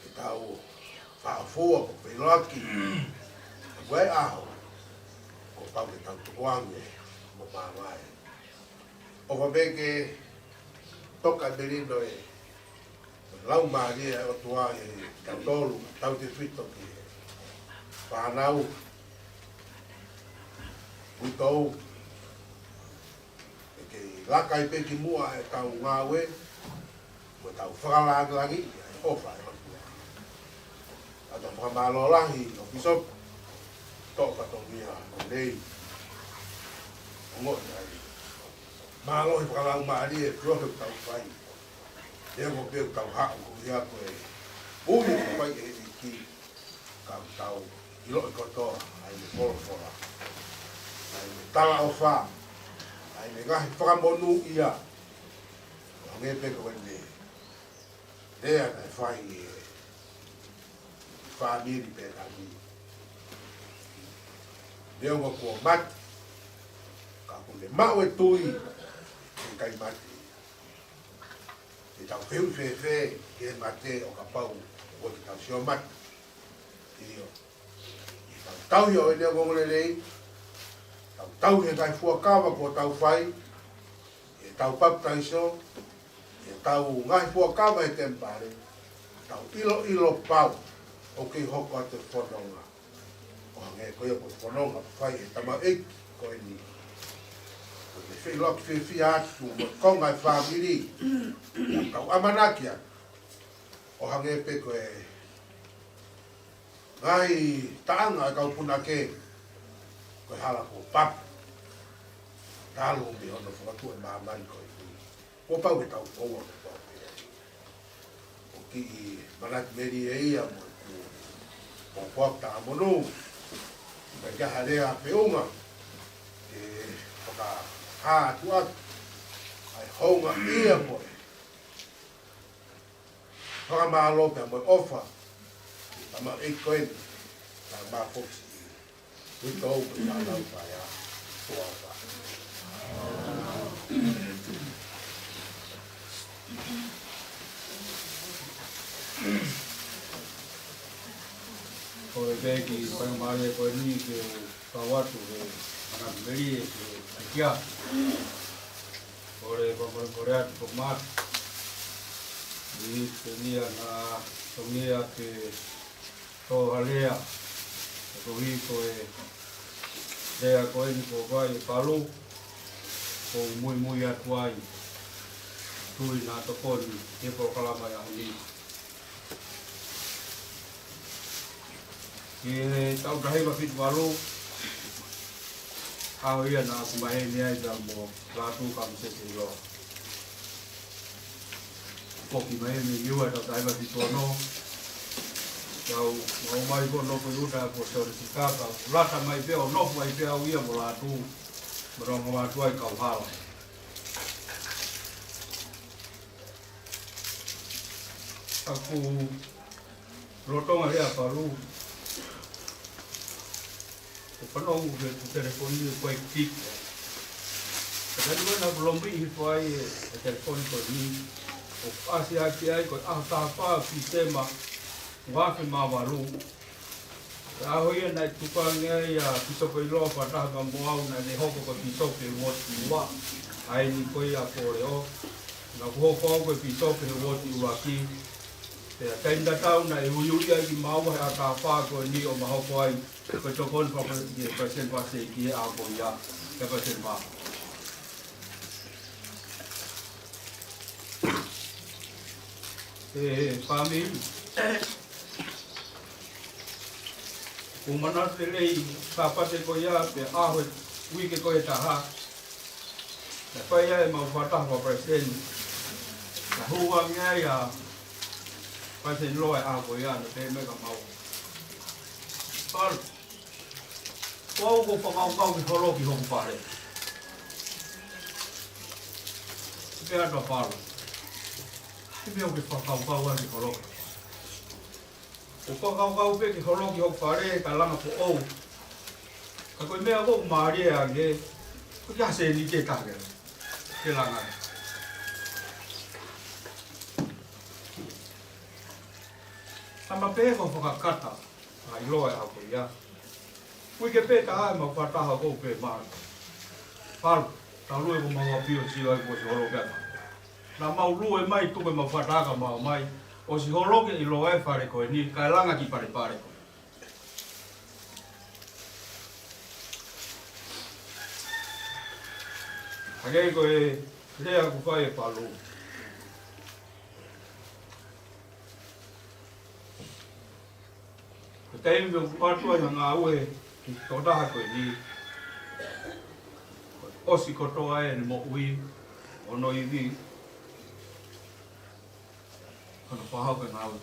ke tau faʻofua mo feʻiloaki. Ko e ʻaho kuo pau ke tau tukuange mo māvae. ʻOfa pē ke toka e melino ʻa e Laumālie ʻo e ʻOtua ʻiate kitautolu, tautefito ki he fānau, uitou, ke laka ai pē ki muʻa ʻetau ngāue, mo ʻetau fakalāngilangiʻi ʻa e ʻofa ʻa e ʻOtua. ʻOatu ʻa e fakamālō lahi ki he Pīsope, toʻo fatongia ʻo e lelei, ʻo ongoʻi ai mālohi fakalaumālie ʻi he feohi ʻoku tau fai. Neongo pē ʻoku tau haʻu ko ia ko e ui ʻoku fai ʻe he ʻEiki, ka ʻoku tau ʻiloʻi kotoa ʻa e folofola, ʻa e talaʻofa, ʻa e ngaahi fakamonūʻia, ʻo hangē pē ko ʻene lea naʻe fai ʻe he fāmili Pētani. Neongo kuo mate, ka kuo ne maʻu e tui, ʻe ʻikai mate ia. Te tau fehuʻi fēfē ki he mate ʻo kapau ʻoku tau sio mate? ʻIo. Tau tauhi ʻa ʻene ongoongolelei, tau tauhi e ngaahi fuakava kuo tau fai, ʻetau papitaiso, ʻetau ngaahi fuakava he temipale, tau ʻiloʻilo pau ʻoku kei hoko atu e fononga ʻo hangē ko ia ko e fononga ʻoku fai ʻe he tamaioʻeiki ko eni. Ko e feʻiloaki fiefia atu mo e konga e fāmili, tau ʻamanaki atu ʻo hangē pē ko e ngaahi taʻanga ʻa e kau punake, ko e hala kuo papu, talu mei hono fakatuʻu e māmani ko eni. Kuo pau ke tau foua, kuo pau ke ʻi ai. ʻOku kiʻi manatu melie ia mo ʻeku pōpoaki talamonū, ka ʻikai ha lea feʻunga ke fakahā atu atu ʻa e houngaʻia mo e fakamālō pea mo e ʻofa ʻa e tamaioʻeiki ko eni, ka ma fosi uitou mo e fānau paea. Tuʻa ʻofa. Ko e peki faingamālie ko eni ke u kau atu he manatu melie ki he ʻEiki. Kole fakamolemole atu ko Matu. ʻI he ʻi he nia naʻa tongia ke tō ha lea, koeʻuhi ko e lea ko eni kuo fai ʻe Palu, ʻoku ou muimui atu ai, tui naʻa tokoni ki he polokalama ʻi he ʻaho ni. ʻI he taʻu taha hiva fitu valu, ʻaho ia naʻa ku maheni ai pea mo Lātū Kamusese ʻIloa. Foki mai mei Niua he taʻu taha hiva fitu ono. Kau ō mai ko ē ʻo nofo ʻi ʻuta ko Sione Sikaka, lata mai pē ʻo nofo ai pē au ia mo Lātū, mo e ongo mātuʻa ʻi Kauhala. ʻOku ou lolotonga lea ʻa Palu, ʻo fanongo ki he telefoni ʻoku ʻikai kiki. Ka tali mai naʻa ku lomiʻi hifo ai e, e telefoni ko eni, ʻo ʻasi hake ai ko e ʻaho taha fā Tīsema, ua afe mā valu. Ko e ʻaho ia naʻe tukuange ai ʻa Pīsope ʻIloa fakataha pea mo au naʻa ne hoko ko e pīsope uooti ua ʻa eni ko ia ʻa Kōleo. Naʻa ku hoko au ko e pīsope he uooti ʻuluaki. Pea taimi tatau naʻe uiuiʻi ai kimaua he ʻaho taha fā ko eni ʻo ma hoko ai ko e tokoni fakapalesiteni, palesiteni fakasēkī he ʻaho ko ia, he palesiteni papa. ʻE, fāmili, ʻoku ou manatu lelei Sāpate ko ia, pea ʻaho e uike ko ē ʻe taha, naʻe fai ai ʻemau fakataha fakapalesiteni. Naʻe hū ange ai ʻa Palesiteni ʻIloa he ʻaho ko ia, naʻe pehē mai kia Palu, Palu, ko au ʻoku ou fakakaukau ke holoki hoku fale. Pehē atu ʻa Palu, ʻai meʻa ʻoku ke fakakaukau ai ke holoki. ʻOku ou fakakaukau pē ke holoki hoku fale, ka langa foʻou. Ka ko e meʻa ʻoku mālie ange, ʻoku ʻikai ha sēniti ʻe taha ke langa. Ka ma pehē ko e fakakata ʻa ʻIloa he ʻaho ko ia. Uike pē ʻe taha ʻemau fakataha, ʻoku ou pehē mai, Palu, Tau lue ko mau apio sio ai kuo ʻosi holoki ʻa e fale. Naʻa mau lue mai tuku ʻemau fakataha ka mau ō mai. ʻOsi holoki ʻiloa e fale ko eni, kae langa ki palepale ko ē. Hangē ko e lea kuo fai ʻe Palu. Ko e taimi ʻoku ʻoatu ai ha ngāue ki he tokotaha ko eni, kuo ʻosi kotoa ʻene moʻui, hono ivi, hono fakahoko e ngāue.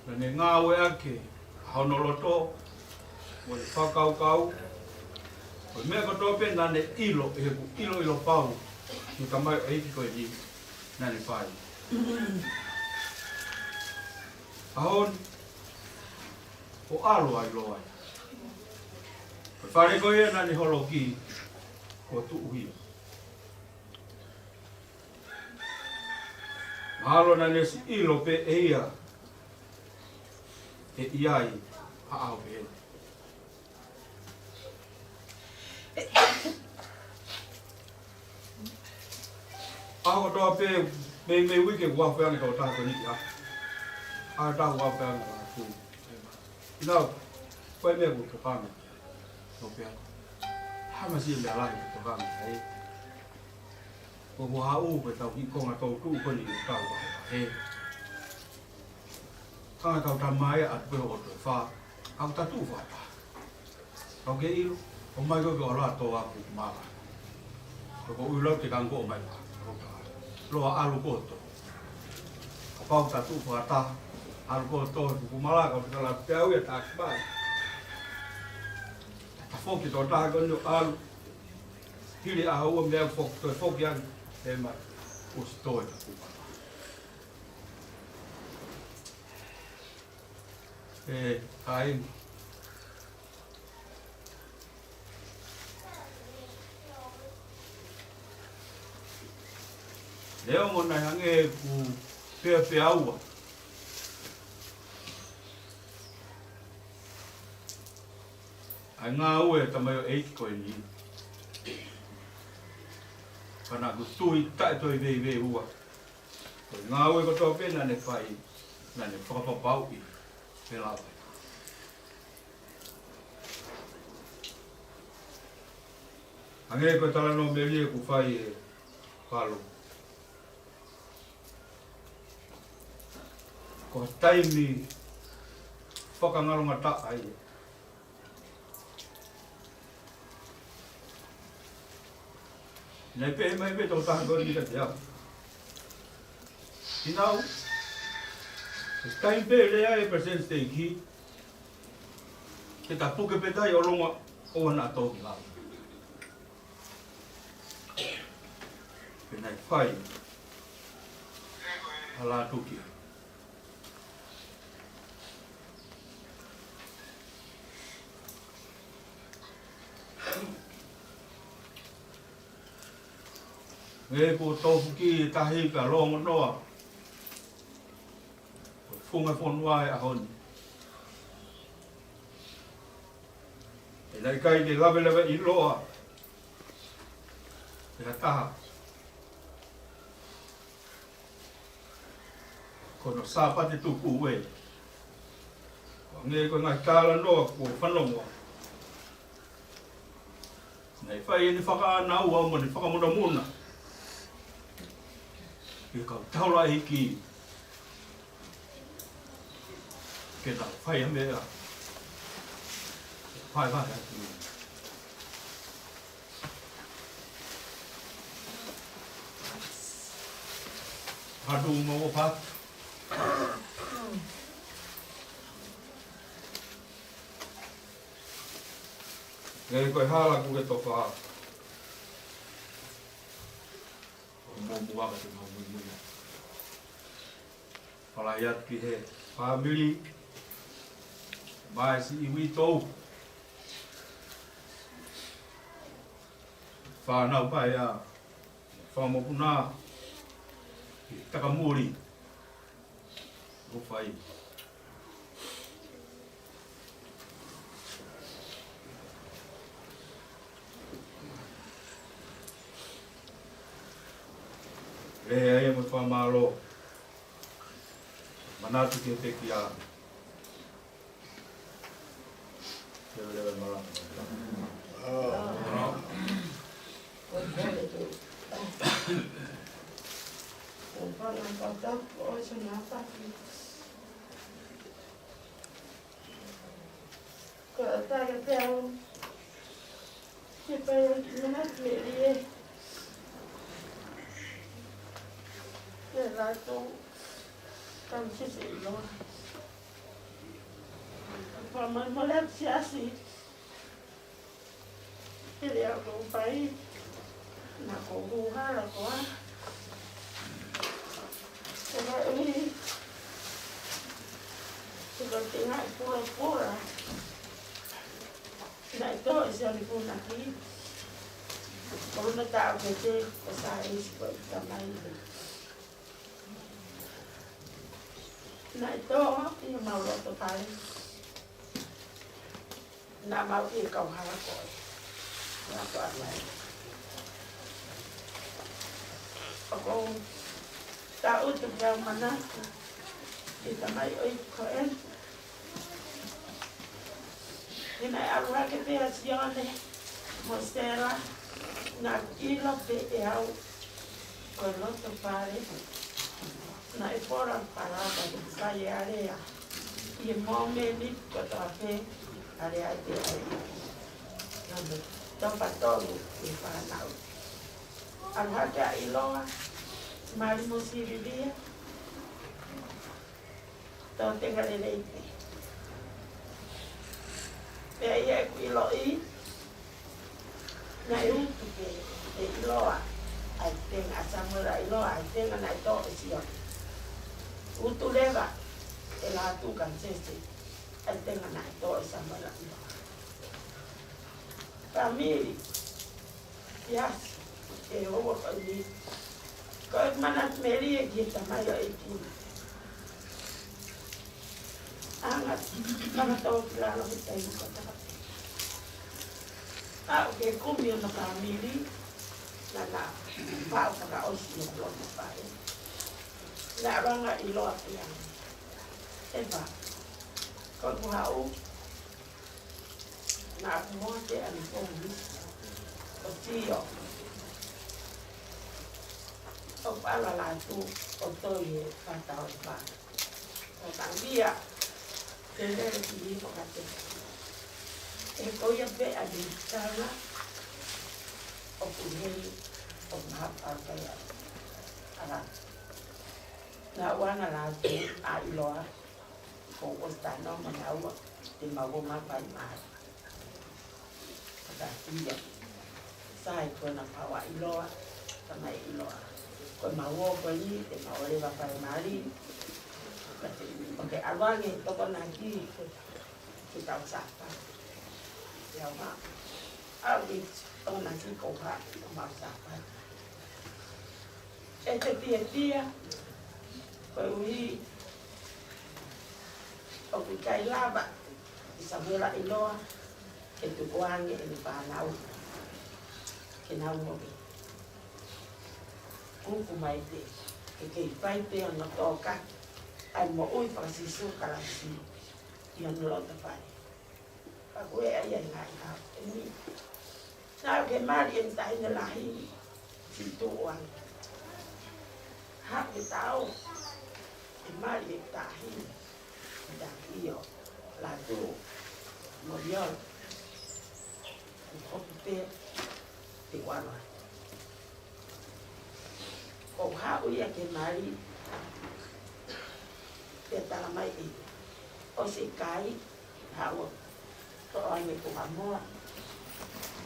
Naʻa ne ngāueʻaki hono loto, mo ʻene fakakaukau, mo e meʻa kotoa pē naʻa ne ʻilo, ʻi heʻeku ʻiloʻilo pau, ki he tamaioʻeiki ko eni, naʻa ne fai. ʻAho ni, ʻoku ʻalu ai loa ia. Ko e fale ko ia naʻa ne holoki, kuo tuʻu hia. Mahalo naʻa ne ʻosi ʻilo pē ʻe ia ʻe ʻi ai ha ʻaho pehē. ʻAho kotoa pē, mei, mei he uike ʻoku ʻafe ange e tokotaha ko eni ki ai. ʻAho ʻe taha ʻoku ʻafe ange ʻa e fale. Inau, ko e meʻa ʻoku tokanga. Tau pehē. Hā mai siʻi meʻa lahi ʻoku tokanga ai. Ko e haʻu ko e tau kiʻi konga tau tuʻu ko eni ʻo tau vahevahe. Ka tau tamai atu pē ʻo toe fā. Au tatu fata. Kau ke ʻilo, ʻomai koe ke ʻalu atu ʻo aku mala. Ko ko ʻulau te kango mai mā. Loa ʻalu koto. Kapau tatu fata. ʻAlu koto, kuku mala, kau te kala te au ia tax mai. Ta foki tokotaha ko eni ʻalu. Hili ʻaho ua meʻa foki, toe foki ange, ʻe mai, ʻosi toe ta kupa. ʻE, kāinga. Leo mo nai hangē ʻoku pea pea ua. ʻA e ngāue ʻa e tamaioʻeiki ko eni. Ka naʻa ku tui taʻe toe veiveiua. Ko e ngāue kotoa pē naʻa ne fai, naʻa ne fakapapauʻi, pē lava. Hangē ko e talanoa melie ʻoku fai ʻe Palu. Ko e taimi fakangalongataʻa ia. Naʻe pehē mai pē tokotaha ko eni kiate au. Inau, ko e taimi pē lea e Palesiteni Siteiki, ke ta puke pē tai ʻo longa ʻoua naʻa tō ki lalo. Pea naʻe fai. Hala tuki. Nge ko tofu ki tahi ka longo noa. Ko e funga fonua e ʻaho ni. ʻE naʻe ʻikai ke lavelave ʻiloa ʻe ha taha. Ko hono Sāpate tuku ē. Ko e ngaahi talanoa kuo fanongo. Naʻe fai ʻene fakaʻānaua mo ʻene fakamunamuna. ʻI he kau taulaʻeiki. Ke nau fai ha meʻa. Fai mai atu. Hatu mo o pat. Ngai ko e hala ku ke tofa. Mo mua ka te mau muimui. Palai atu ki he fāmili. Mai si iwi tou. Fānau paea. Fakamokuna. Takamuli. Ko fai. Fakamālō. Manatu ki he pekia. Leveleva e malanga. Ko e tala pē au ke pau ki mana melie. Ke lato kam sese ilo. Pea mai mole atu siasi. Ke lea ko pai. Na ko hala koa. Ko pai. Ko pai tenga pura pura. Naʻe toʻo ʻe Sione Funaki. Ko hono taʻokete ko Saisi ko e tamai. Naʻe toʻo ʻi homau loto pale. Naʻa mau ʻi he kauhala ko ē. Naʻa ko ʻanai. ʻOku ou taʻutu pea u manatu ki he tamai ʻo e ko ē. He naʻe ʻalu hake pē ʻa Sione mo Sela, naʻa ku ʻilo pē ʻe au ko e loto pale. Naʻe pola palapa te ku fai e alea. ʻI he mōmeni kotoa pē alea te ai. Naʻa me topa tonu ʻi he fānau. ʻAlu hake ʻa ʻIloa, mali mo Silivia. Tō tenga lelei pē. Pea ʻi heʻeku ʻiloʻi, naʻe utu pē ʻe ʻIloa ʻa e tenga, ʻa Samuela ʻIloa ʻa e tenga naʻe toʻo ʻe Sione. Utu leva ʻe Lātū Kanisese ʻa e tenga naʻe toʻo ʻe Samuela ʻIloa. Fāmili. Yes, ʻe ʻoua ko eni. Ko e mana melie ki he tamai ʻo e kina. Anga, mana tau ki lalo he taimi ko taka. ʻA, ʻoku ke kumi ʻona fāmili, naʻa na pau fakaʻosi ʻo loto pale. Naʻa langa ʻIloa pea. ʻEva, ko ku haʻu, naʻa ku moa te ani ko misa. ʻO tio. ʻO pala Lātū, ʻo toi e fata ʻo pa. ʻO tangia. Te lele ki ni mo kate. ʻE ko ia pē ani tala. ʻOku hei, ʻo mahapa kai a. Ala. Naʻa ʻoua naʻa Lātū ʻa ʻIloa. Ko ʻosi tano mo naua, te mau ō mai fai mai. Ka kia. Sai ko na pawa ʻIloa, tamai ʻIloa. Ko mau ō ko eni, te mau leva fai mali. Ka te, ʻoku ke ʻalu ange, toko naki, ke tau sapa. Ia ma. ʻAlu ki, toko naki ko ha, ko mau sapa. ʻE te fiefia, koeʻuhi ʻoku ʻikai lava ʻe Samuela ʻIloa ke tukuange ʻene fānau ke nau moʻui. Kuku mai pē, ke kei fai pē ʻo nau tōkaki ʻa e moʻui faka-Sīsū Kalaisi ʻi hono loto fale. Ka ko e ʻai ʻa e ngaahi hao ʻeni. Naʻa ke mali ʻe he taʻahine lahi, si tuʻu ange. Haʻu ke tau, ke mali ʻe he taʻahine, ʻe taki ʻio, Lātū, mo ʻio, ʻe hopu pē, te kuana. ʻO haʻu ia ke mali, pea tala mai ʻe ia. ʻOsi kai, haʻu ʻo toʻo ange ko ha moa,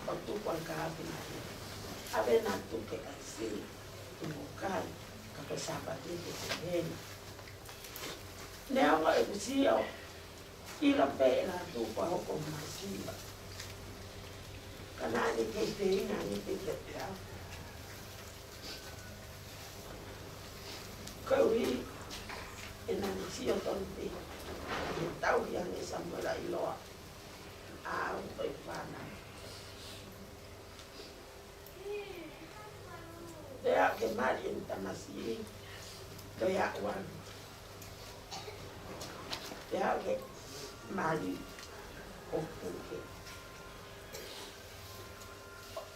ʻo tuku ai ka api mai. ʻAve na tuke ai si, tu mo kai, ka ko Sāpate te te heni. Neongo ʻeku sio, ʻilo pē ʻe Lātū kuo hoko mai siva. Ka naʻa ne kei feinga ange pē kiate au. Koeʻuhi, ʻe naʻa ne sio tonu pē, ʻe tauhi ange Samuela ʻIloa, ʻa au ko e fānau. Pea ke mali ʻe he tamasiʻi, Ko ia ʻoku ou ʻalu. Pea ʻoku ke mali ʻo puke.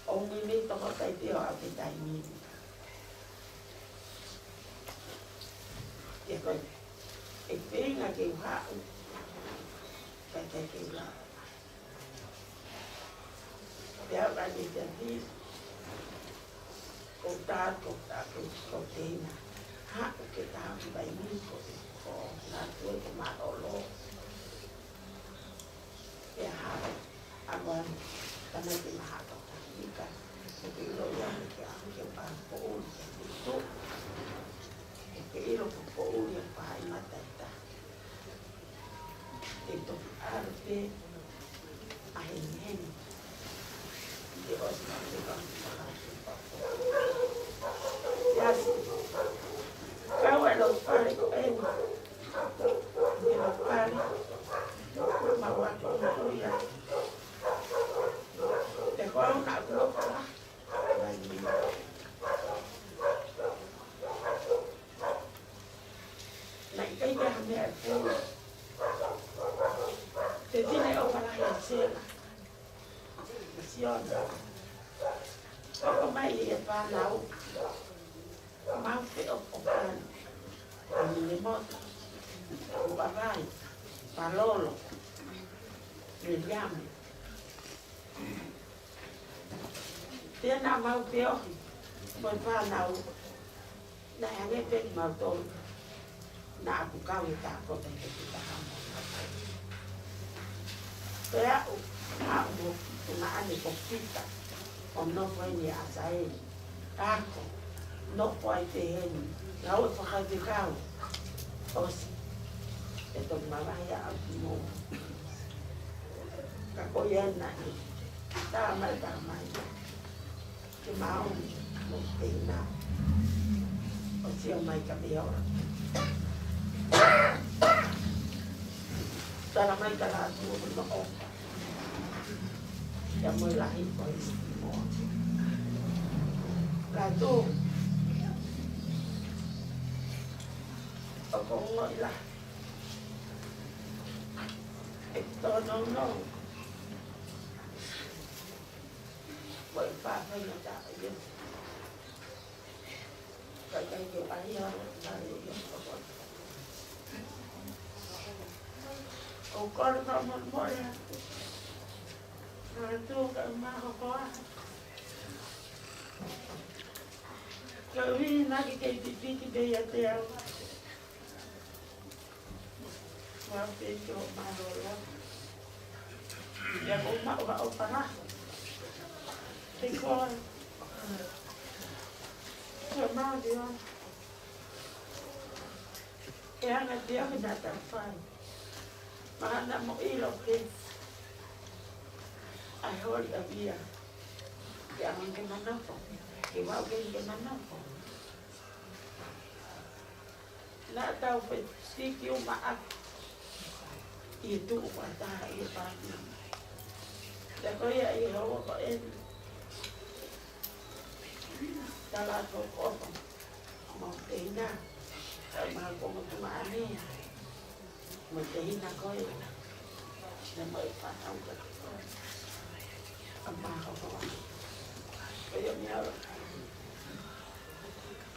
ʻOku ou meimei tokotaha pē ʻo aʻu ki he taimi ni. Pea ko e feinga ke u haʻu, ka ʻikai ke u lava. Pea ʻoku ʻai ke u ʻalu ʻo tā ko tā ko ko teina. Haʻu ke tā ki vai ni ko ko nā tue ko mālōlō. Pea haʻu, ʻalu ʻo tama ke maha ko tanika. Ko ke ʻilo ia ke ʻalu ke pā poʻuli ke tutu. Ko ke ʻilo ko poʻuli ʻa pā i mata i tā. Te toki ʻalu pē ʻa heni heni. Te ʻosi ka te ka. Yes. Kau e lau fale ko eni. E lau fale. Ma wa ko ia. Te ko au na ko fala. Naʻe ʻikai ke ha meʻa ʻe pulu. Te tine o fala he sela. Siona. Hoko mai e fānau. Mau feʻofoʻofani. Ko Minemoto. Ko Vavai. Palolo. Meliamu. Pea naʻa mau feohi mo e fānau, naʻe hangē pē kimautolu naʻa ku kau he tākota he kutaha mo. Pea u, a mo, naʻa ne ko Pita, ʻo nofo eni ʻa Saeli, ako, nofo ai pē heni, lau e fakafaifekau, ʻosi, ʻe toki mavahe ʻa au ki mo. Ka ko ia naʻe tā mai, tā mai. Ke mau mo teina. ʻO sio mai ka mea ora. Tala mai ka lātū ʻo no o. Ia mo lahi ko i mo. Lātū. ʻOku ou ongoʻi lahi. ʻE tōnounou. Ko e faʻahinga tā ia. Ka ʻikai ke ʻai aro tā ia. ʻOku kole fakamolemole atu. Ka tū ka maho koa. Ka ui na ke kei pipiki pē ia te au. Mau pē ki ho mālōlō. Ia ko ma ua o para. Te koe. Ko ma dia. E anga dia ke nata fai. Mahana mo ʻilo ke. ʻAi holi ʻa via. Ke anga ke manako. Ke vau ke ke manako. Naʻa tau fetiki uma ʻaki ʻi he tuʻu fakataha ʻi he pāti. Pea ko ia ʻi he houa ko eni. Tala atu ko ʻofa. Mau teina. Tau mau ko mo tuma ane. Mo teina ko e. Na mo e fānau ka ko. ʻA maho ko. Ko ia mea.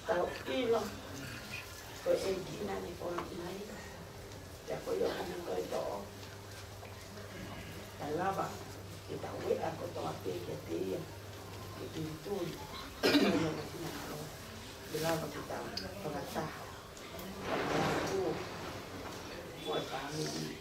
Tau ʻilo, ko e kina ni ko mai, ia ko ia ko mai ko e toʻo. Ka lava, ke tau ʻea kotoa pē kiate ia, ke tui tui, ko ia ko kina kalo, ke lava ke tau, fakataha, ka tau, mo e fāmili.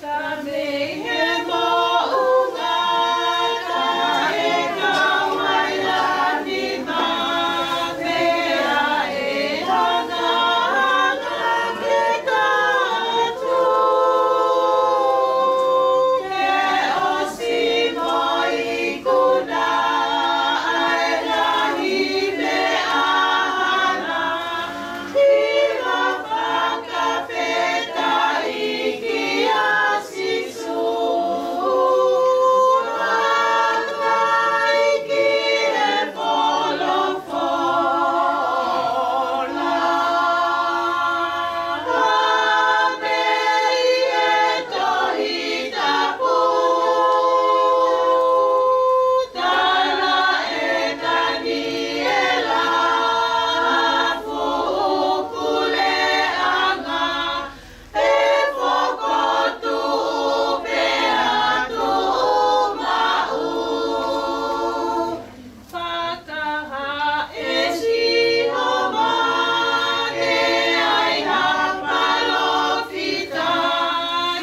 Ka mei he moʻunga, ka e kau ai lani mā, meʻa ʻe hanga hake ke kātaki, ke ʻosi mo ikuna ʻa e ngaahi meʻa hana. ʻIlo fakafetaʻi kia Sīsū, ʻa e ʻEiki he folofola, ʻa e meʻa ʻi he Tohi Tapu, tala ʻe Taniela, fuʻu puleʻanga, ʻe fokotuʻu pea tuʻumaʻu. Fakahā ʻe Sihova ke ʻi ai ha palōfita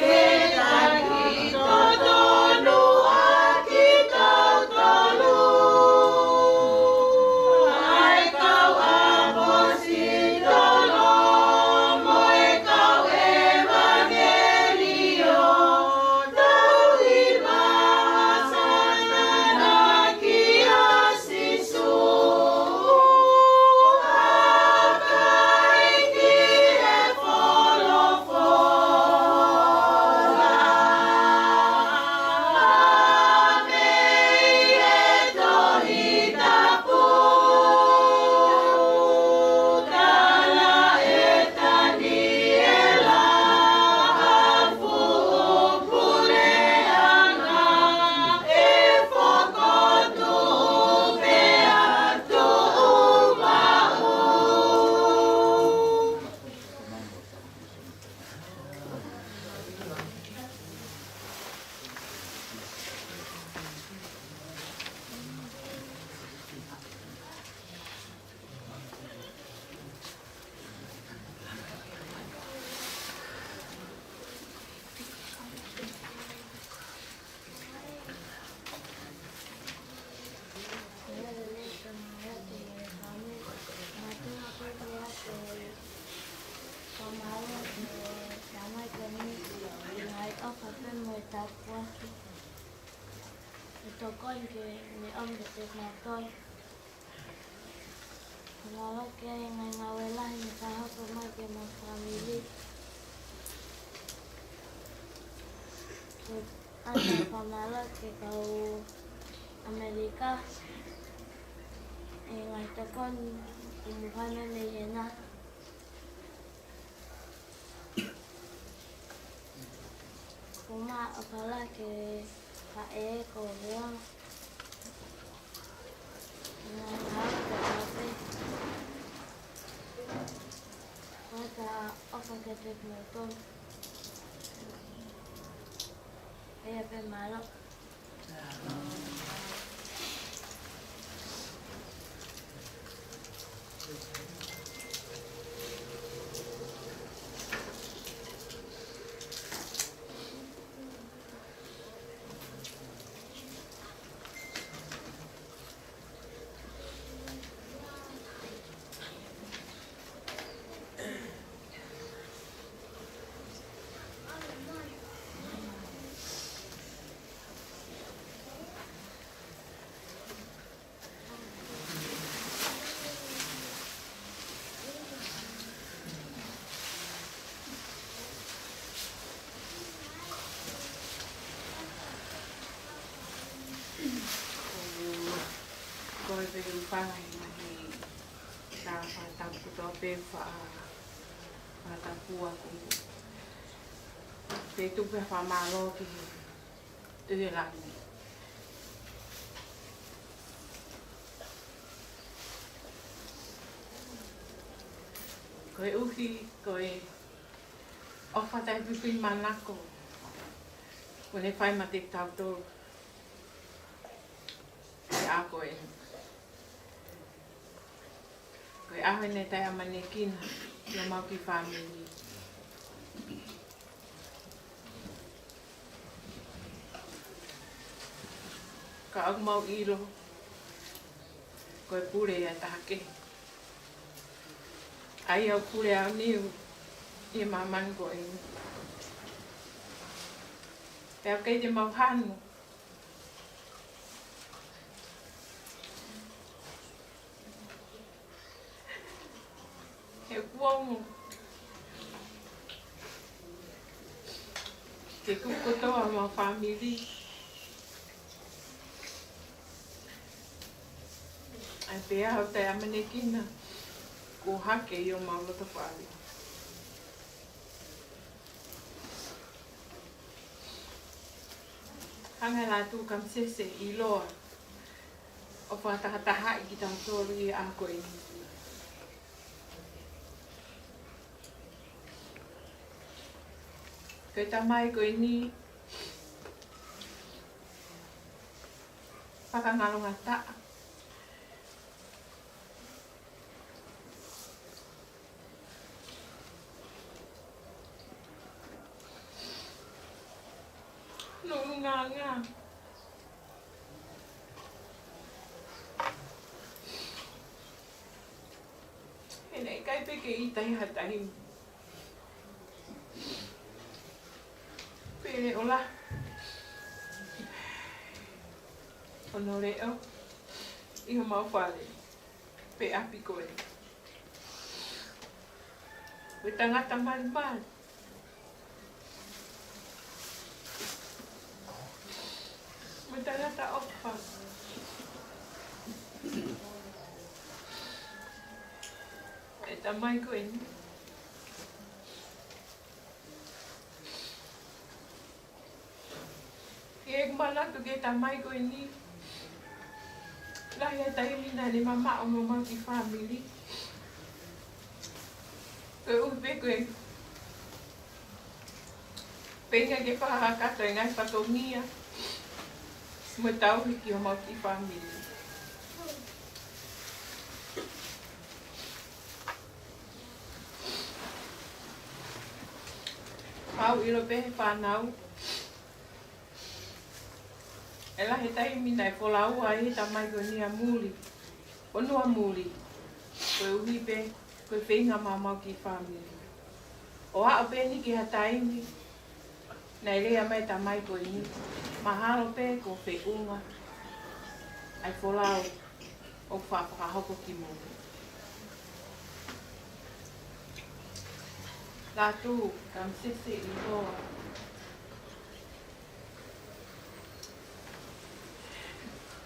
ke taki totonu ʻa kitautolu, ʻa e kau ʻaposetolo mo e kau ʻevangeliō, tauhi maʻa Sātane kia Sīsū, ʻa e ʻEiki he folofola, ʻa e meʻa ʻi he Tohi Tapu, tala ʻe Taniela, ʻa e fuʻu puleʻanga, ʻe fokotuʻu pea tuʻumaʻu. Fakamālō ki he Tamai ko eni, ngaahi ʻofa pē mo e tāpuaki. ʻE tokoni ke ne ʻomi kiate kimautolu. Fakamālō ki he ngaahi ngāue lahi naʻe fakahoko mai ki heʻema fāmili. Ko ʻeku fakamālō ki he kau ʻAmelika, ʻi he ngaahi tokoni kuo mou fai mai mei hena. Ko ʻema ʻofa lahi ki he faʻē ko Leona. Ngaahi ngāue kotoa pē. Ko ʻeta ʻofa kiate kimoutolu. ʻIo pē, mālō. Ko e fai ʻoku fai ʻi he ngaahi taʻu fakatapu kotoa pē, fa-, fakatapu ʻoku fai tuku e fakamālō ki he Tuʻi ʻo e langi. Koeʻuhi ko e ʻofa taʻefifimanako kuo ne fai maʻa kitautolu he ʻaho ko eni. Ko e ʻaho eni naʻe taʻeʻamanekina ʻe homau kiʻi fāmili. Ka ʻoku mau ʻilo ko e pule ia ʻa e taha kehe. ʻA ia ʻoku pule aoniu ʻi he māmani ko eni. Pea ʻoku ʻikai te mau hanu he kuonga ke kuku kotoa homau fāmili. ʻA ia pea ʻoku taʻeʻamanekina kuo hake ʻi homau loto fale. Hanga ʻe Lātū Kamisese ʻo ʻiloa ʻo fakatahatahaʻi kitautolu ʻi he ʻaho ko eni. Ko e tamai ko eni, fakangalongataʻa. Nununganga. He naʻe ʻikai pē ke ʻita ʻi ha taimi pe ʻe ola hono leʻo ʻi homau fale pe ʻapi ko ē. Ko e tangata malimali. Mo e tangata ʻofa. E tamai ko eni. ʻI heʻeku manatu ki he tamai ko eni, lahi e taimi naʻa ne mamaʻo mo homau kiʻi fāmili. Koeʻuhi pē ko e feinga ke fakakakato e ngaahi fatongia mo e tauhi ki homau kiʻi fāmili. Mau ʻilo pē he fānau, ʻe lahi e taimi naʻe folau ai e tamai ko eni ʻa muli, ʻo nua muli, koeʻuhi pē ko e feinga ʻa homau kiʻi fāmili. ʻO aʻu pē eni ki ha taimi naʻe lea mai e tamai ko eni, mahalo pē ko e feʻunga ʻa e folau ʻoku faʻa fakahoko kimui. Lātū Kamisese ʻiloa.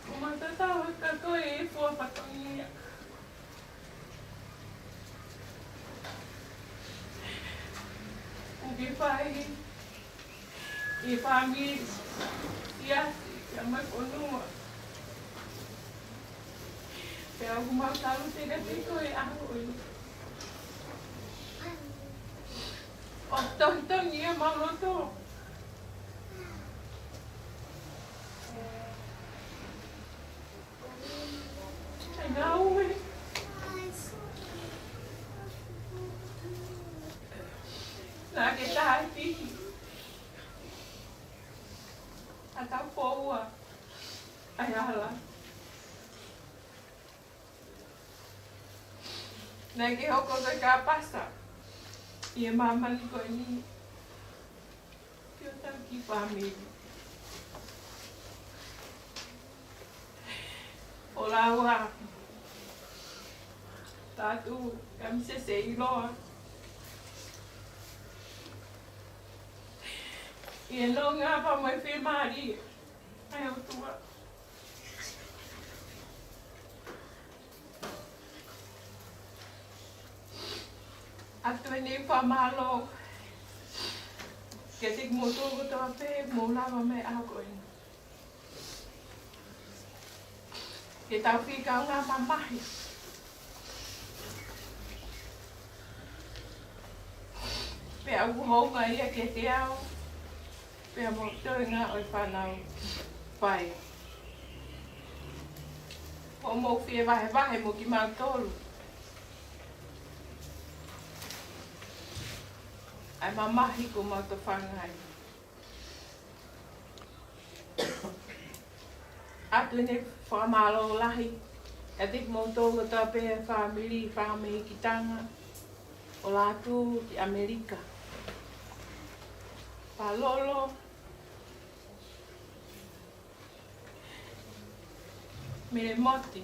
ʻOku mau tatau hake koe ʻi he fua fatongia ʻoku ke fai ʻi he fāmili, siasi, pea mo e fonua. Pea ʻoku mau salute kiate koe he ʻaho ni. ʻOku tohitongi ʻi homau loto ʻa e ngāue naʻa ke tākiekina ʻa e tau foua ʻa e hala. Naʻa ke hoko ko e kāpasa ʻi he māmani ko eni ki hotau kiʻi fāmili. ʻO lāua Lātū Kamisese ʻiloa, ʻi he nonga pea mo e fiemālie ʻa e ʻOtua. ʻOatu eni e fakamālō kiate kimoutolu kotoa pē ʻoku mou lava mai he ʻaho ko eni ke tau fika ʻo ngāue mamahi. Pea ʻoku hounga ia kiate au pea mo e toenga ʻo e fānau fai. ʻOku mou fie vahevahe mo kimautolu ʻa e mamahi kuo mau tofanga ai. ʻOatu ʻene fakamālō lahi kiate kimoutolu kotoa pē ʻa e fāmili fanga mei Hikitanga ʻo Lātū ki ʻAmelika. Palolo, Melemoti,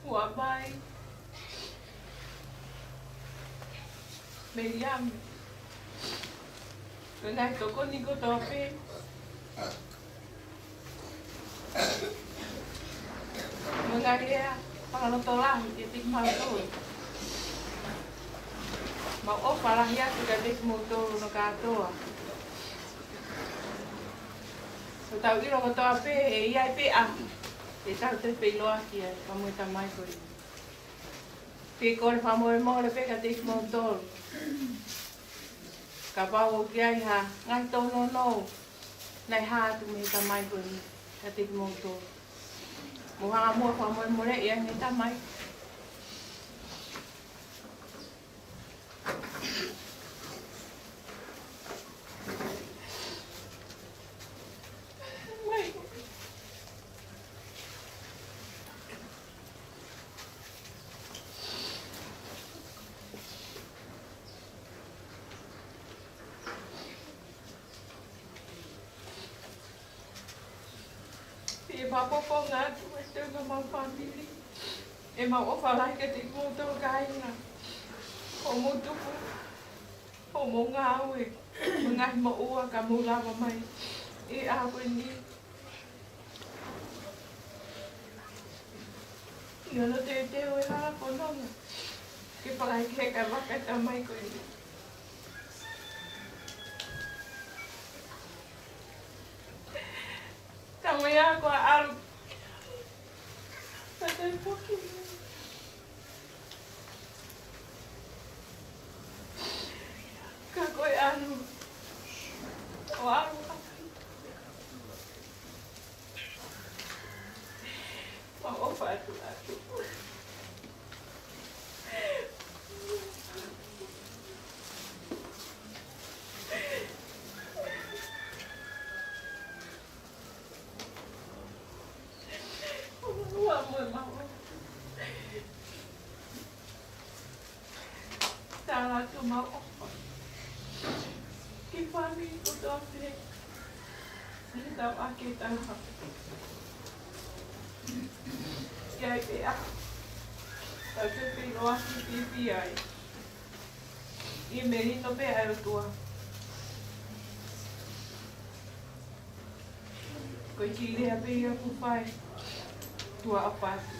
Huavai, Meliami, ko e ngaahi tokoni kotoa pē, mo e ngaahi lea fakalotolahi kiate kimautolu. Mau ʻofa lahi atu kiate kimoutolu hono kātoa. ʻOku tau ʻilo kotoa pē ʻe ʻi ai pē ʻaho te tau toe feʻiloaki ai pea mo e tamai ko eni. Pea kole fakamolemole pē kiate kimoutolu kapau ʻoku ʻi ai ha ngaahi tōnounou naʻe hā atu mei he tamai ko eni kiate kimoutolu. Mou hanga muʻa ʻo fakamolemoleʻi ʻa e ngaahi tamai. Pea fakafofonga atu ʻa e tau ʻemau fāmili, ʻemau ʻofa lahi kiate kimoutolu kāinga. Hoʻomou tupu, hoʻomou ngāue, mo e ngaahi moʻua ka mou lava mai ʻi he ʻaho ko eni. ʻI hono teuteu e hala fononga ke fakahekeheka e vaka ʻa e tamai ko eni. Ka mo ia ko e ʻalu, ka te foki. Ka ko e ʻalu, ʻo ʻalu atu. Mau ʻofa atu atu. Ua mo e mau. Tala atu mau ʻofa ki he fāmili kotoa pē. Ni tau ake taha. ʻI ai pē ʻaho tau toe feʻiloaki fiefia ai ʻi he melino pē ʻa e ʻOtua. Ko e kiʻi lea pē ia ʻoku fai. Tuʻa ʻofa atu.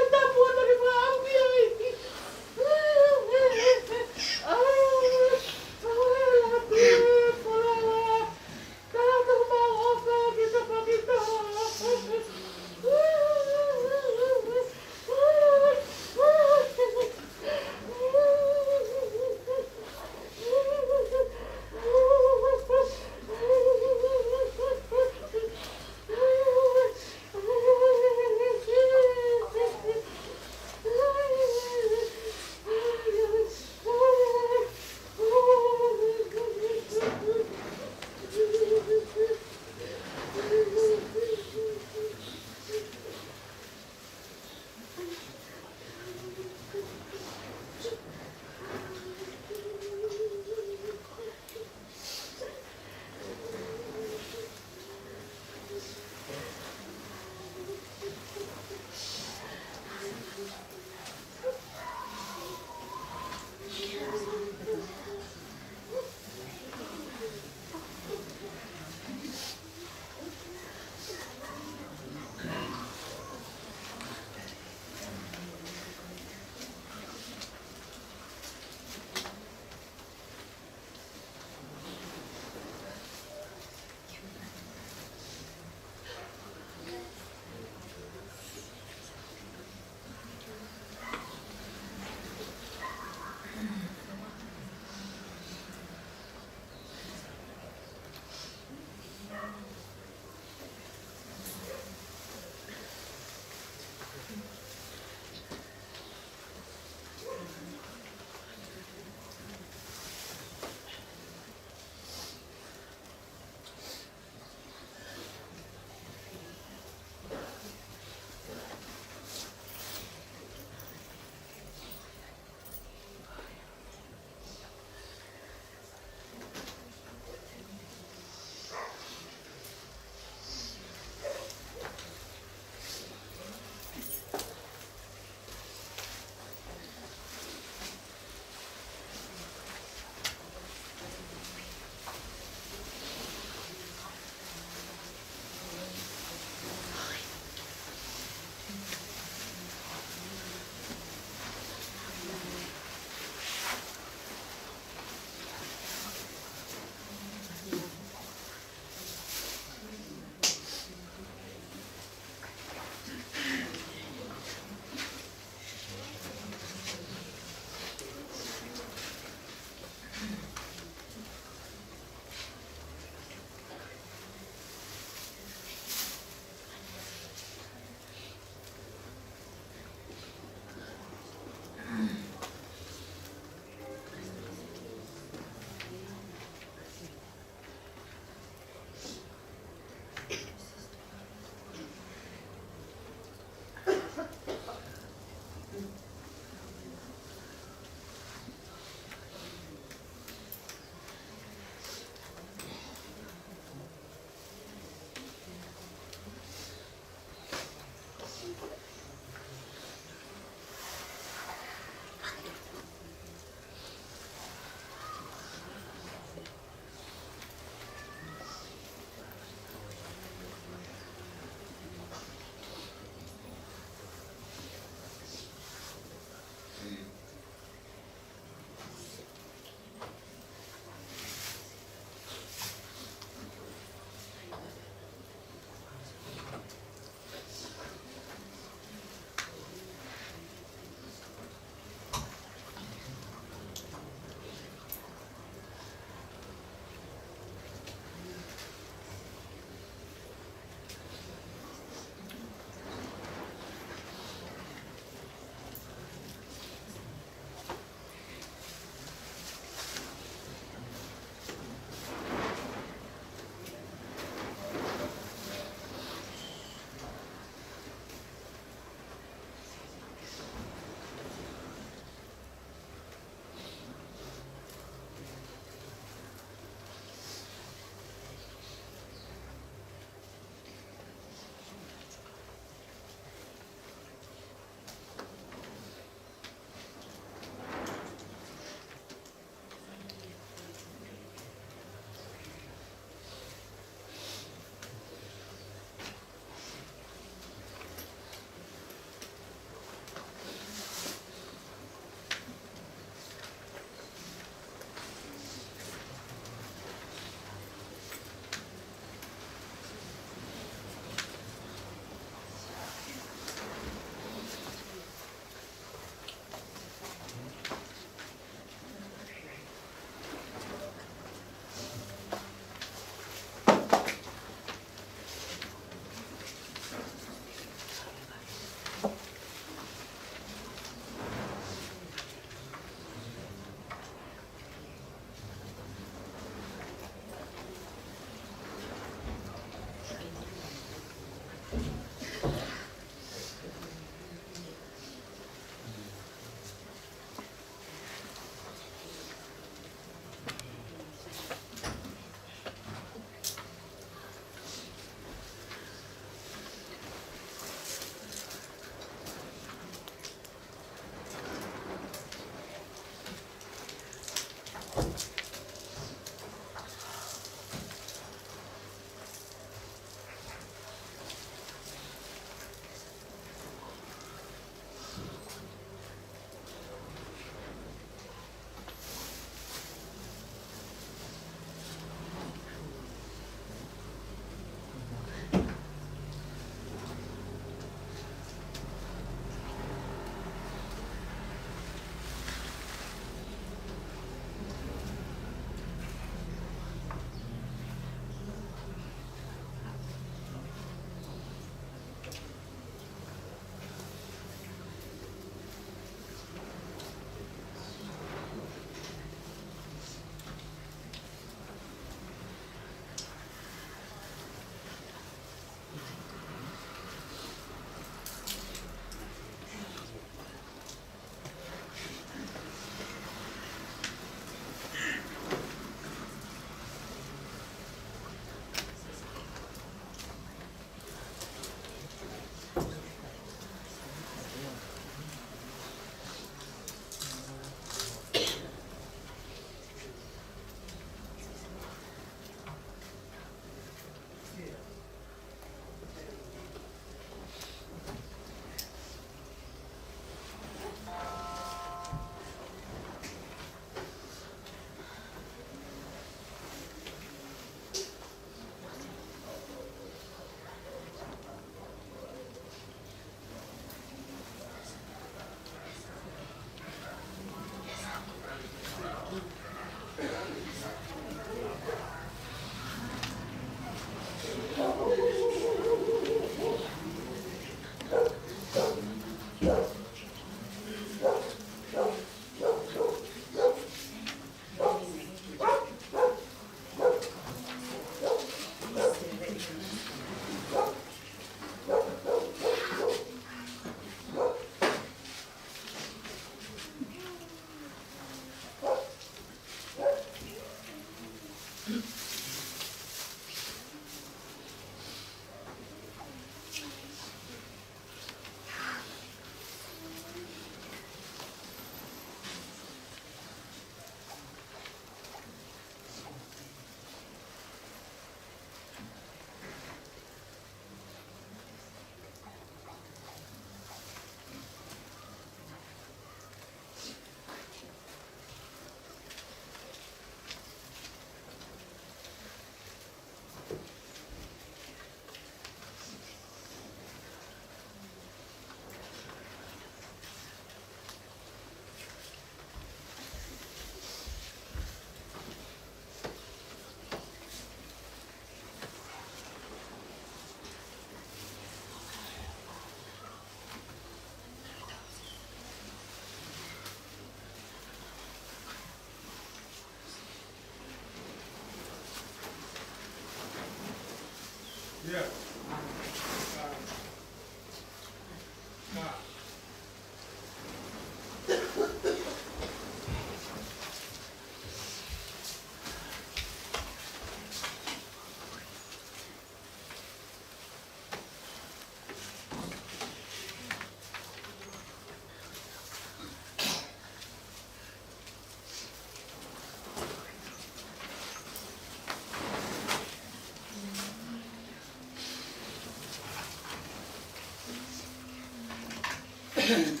ʻE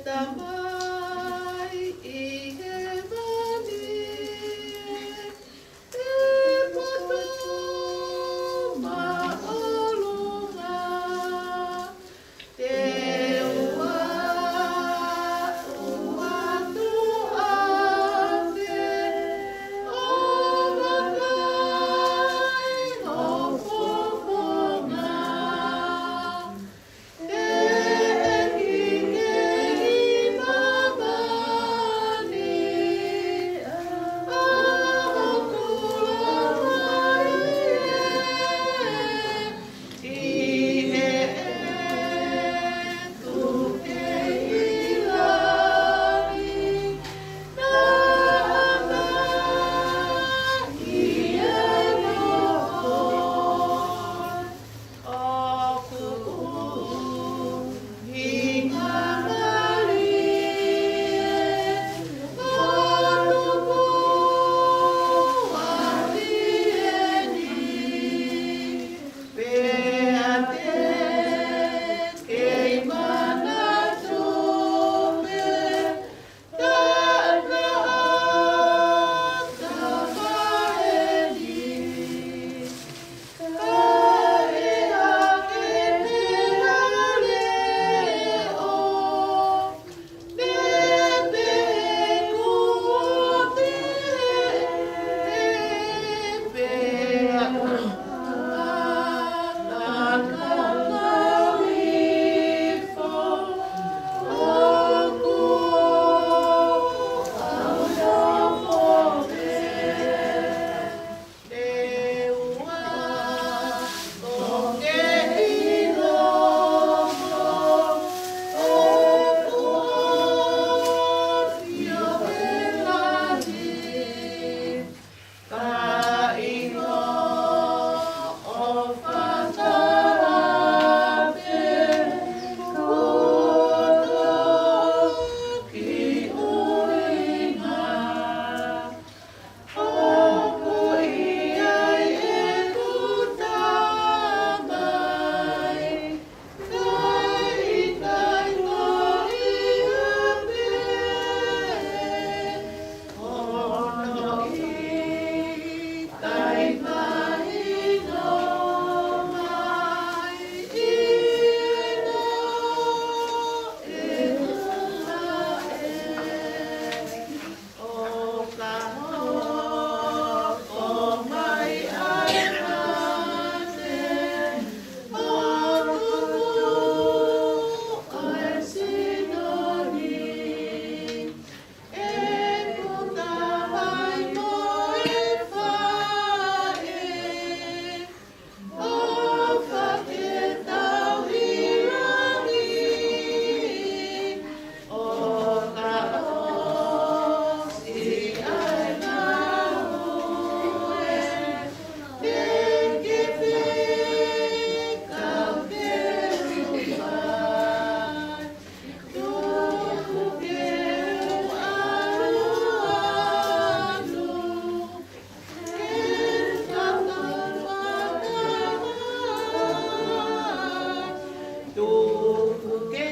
Tamai ʻi hēvani, ʻe poto māʻolunga Ke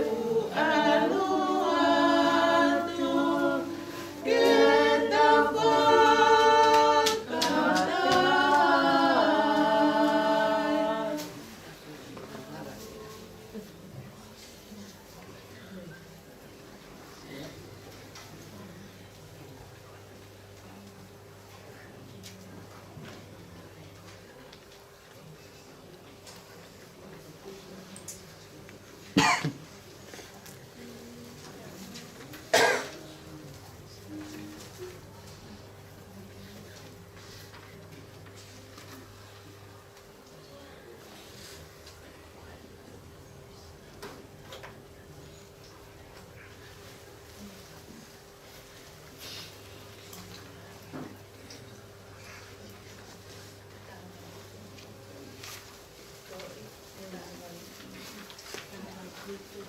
u ʻalu atu ke ta fakataha.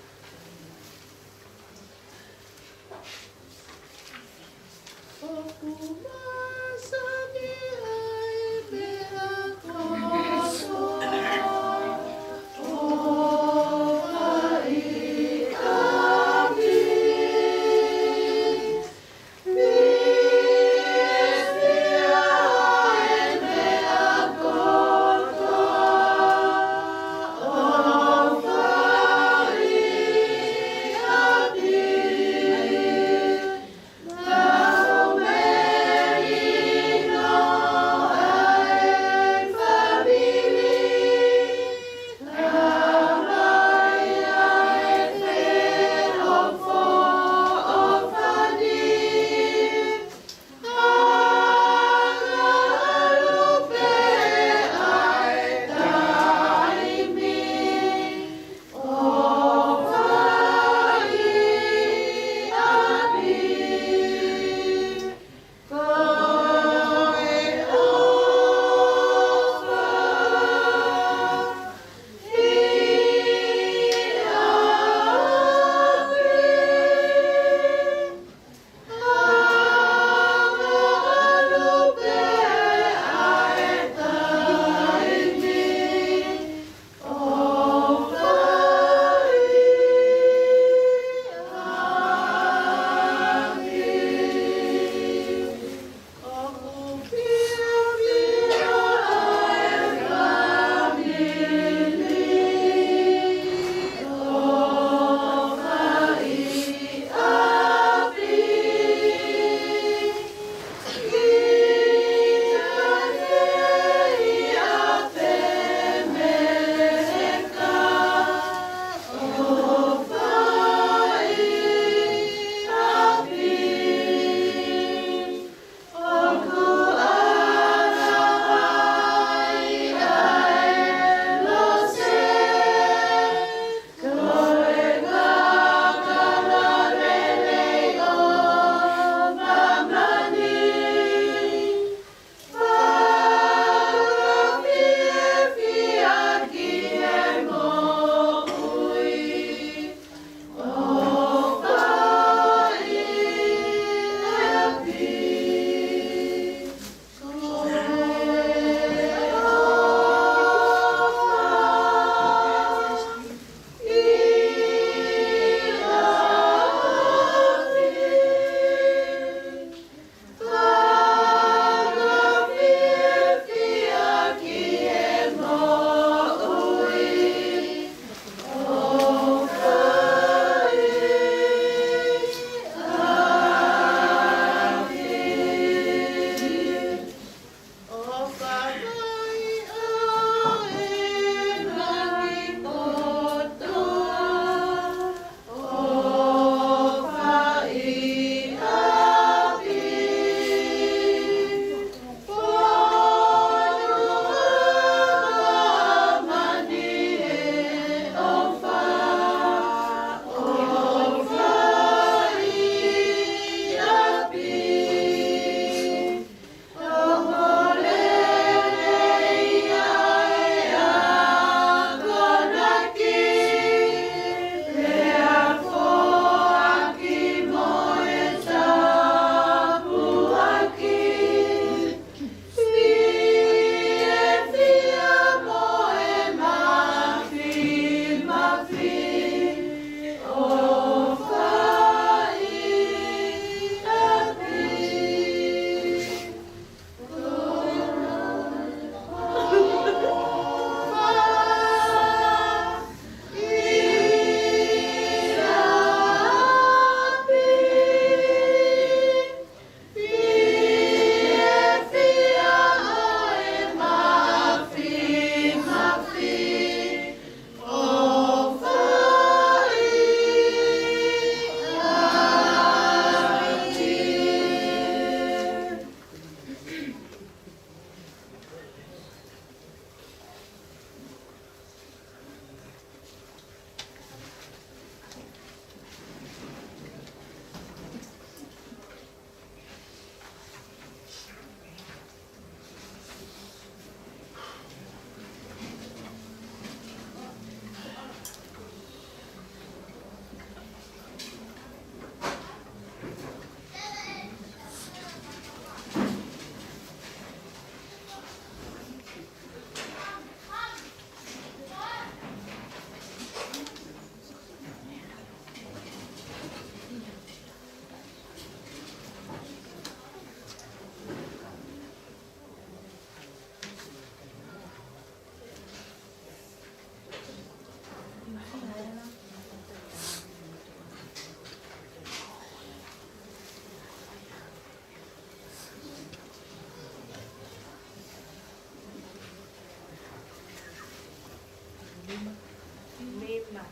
Nima.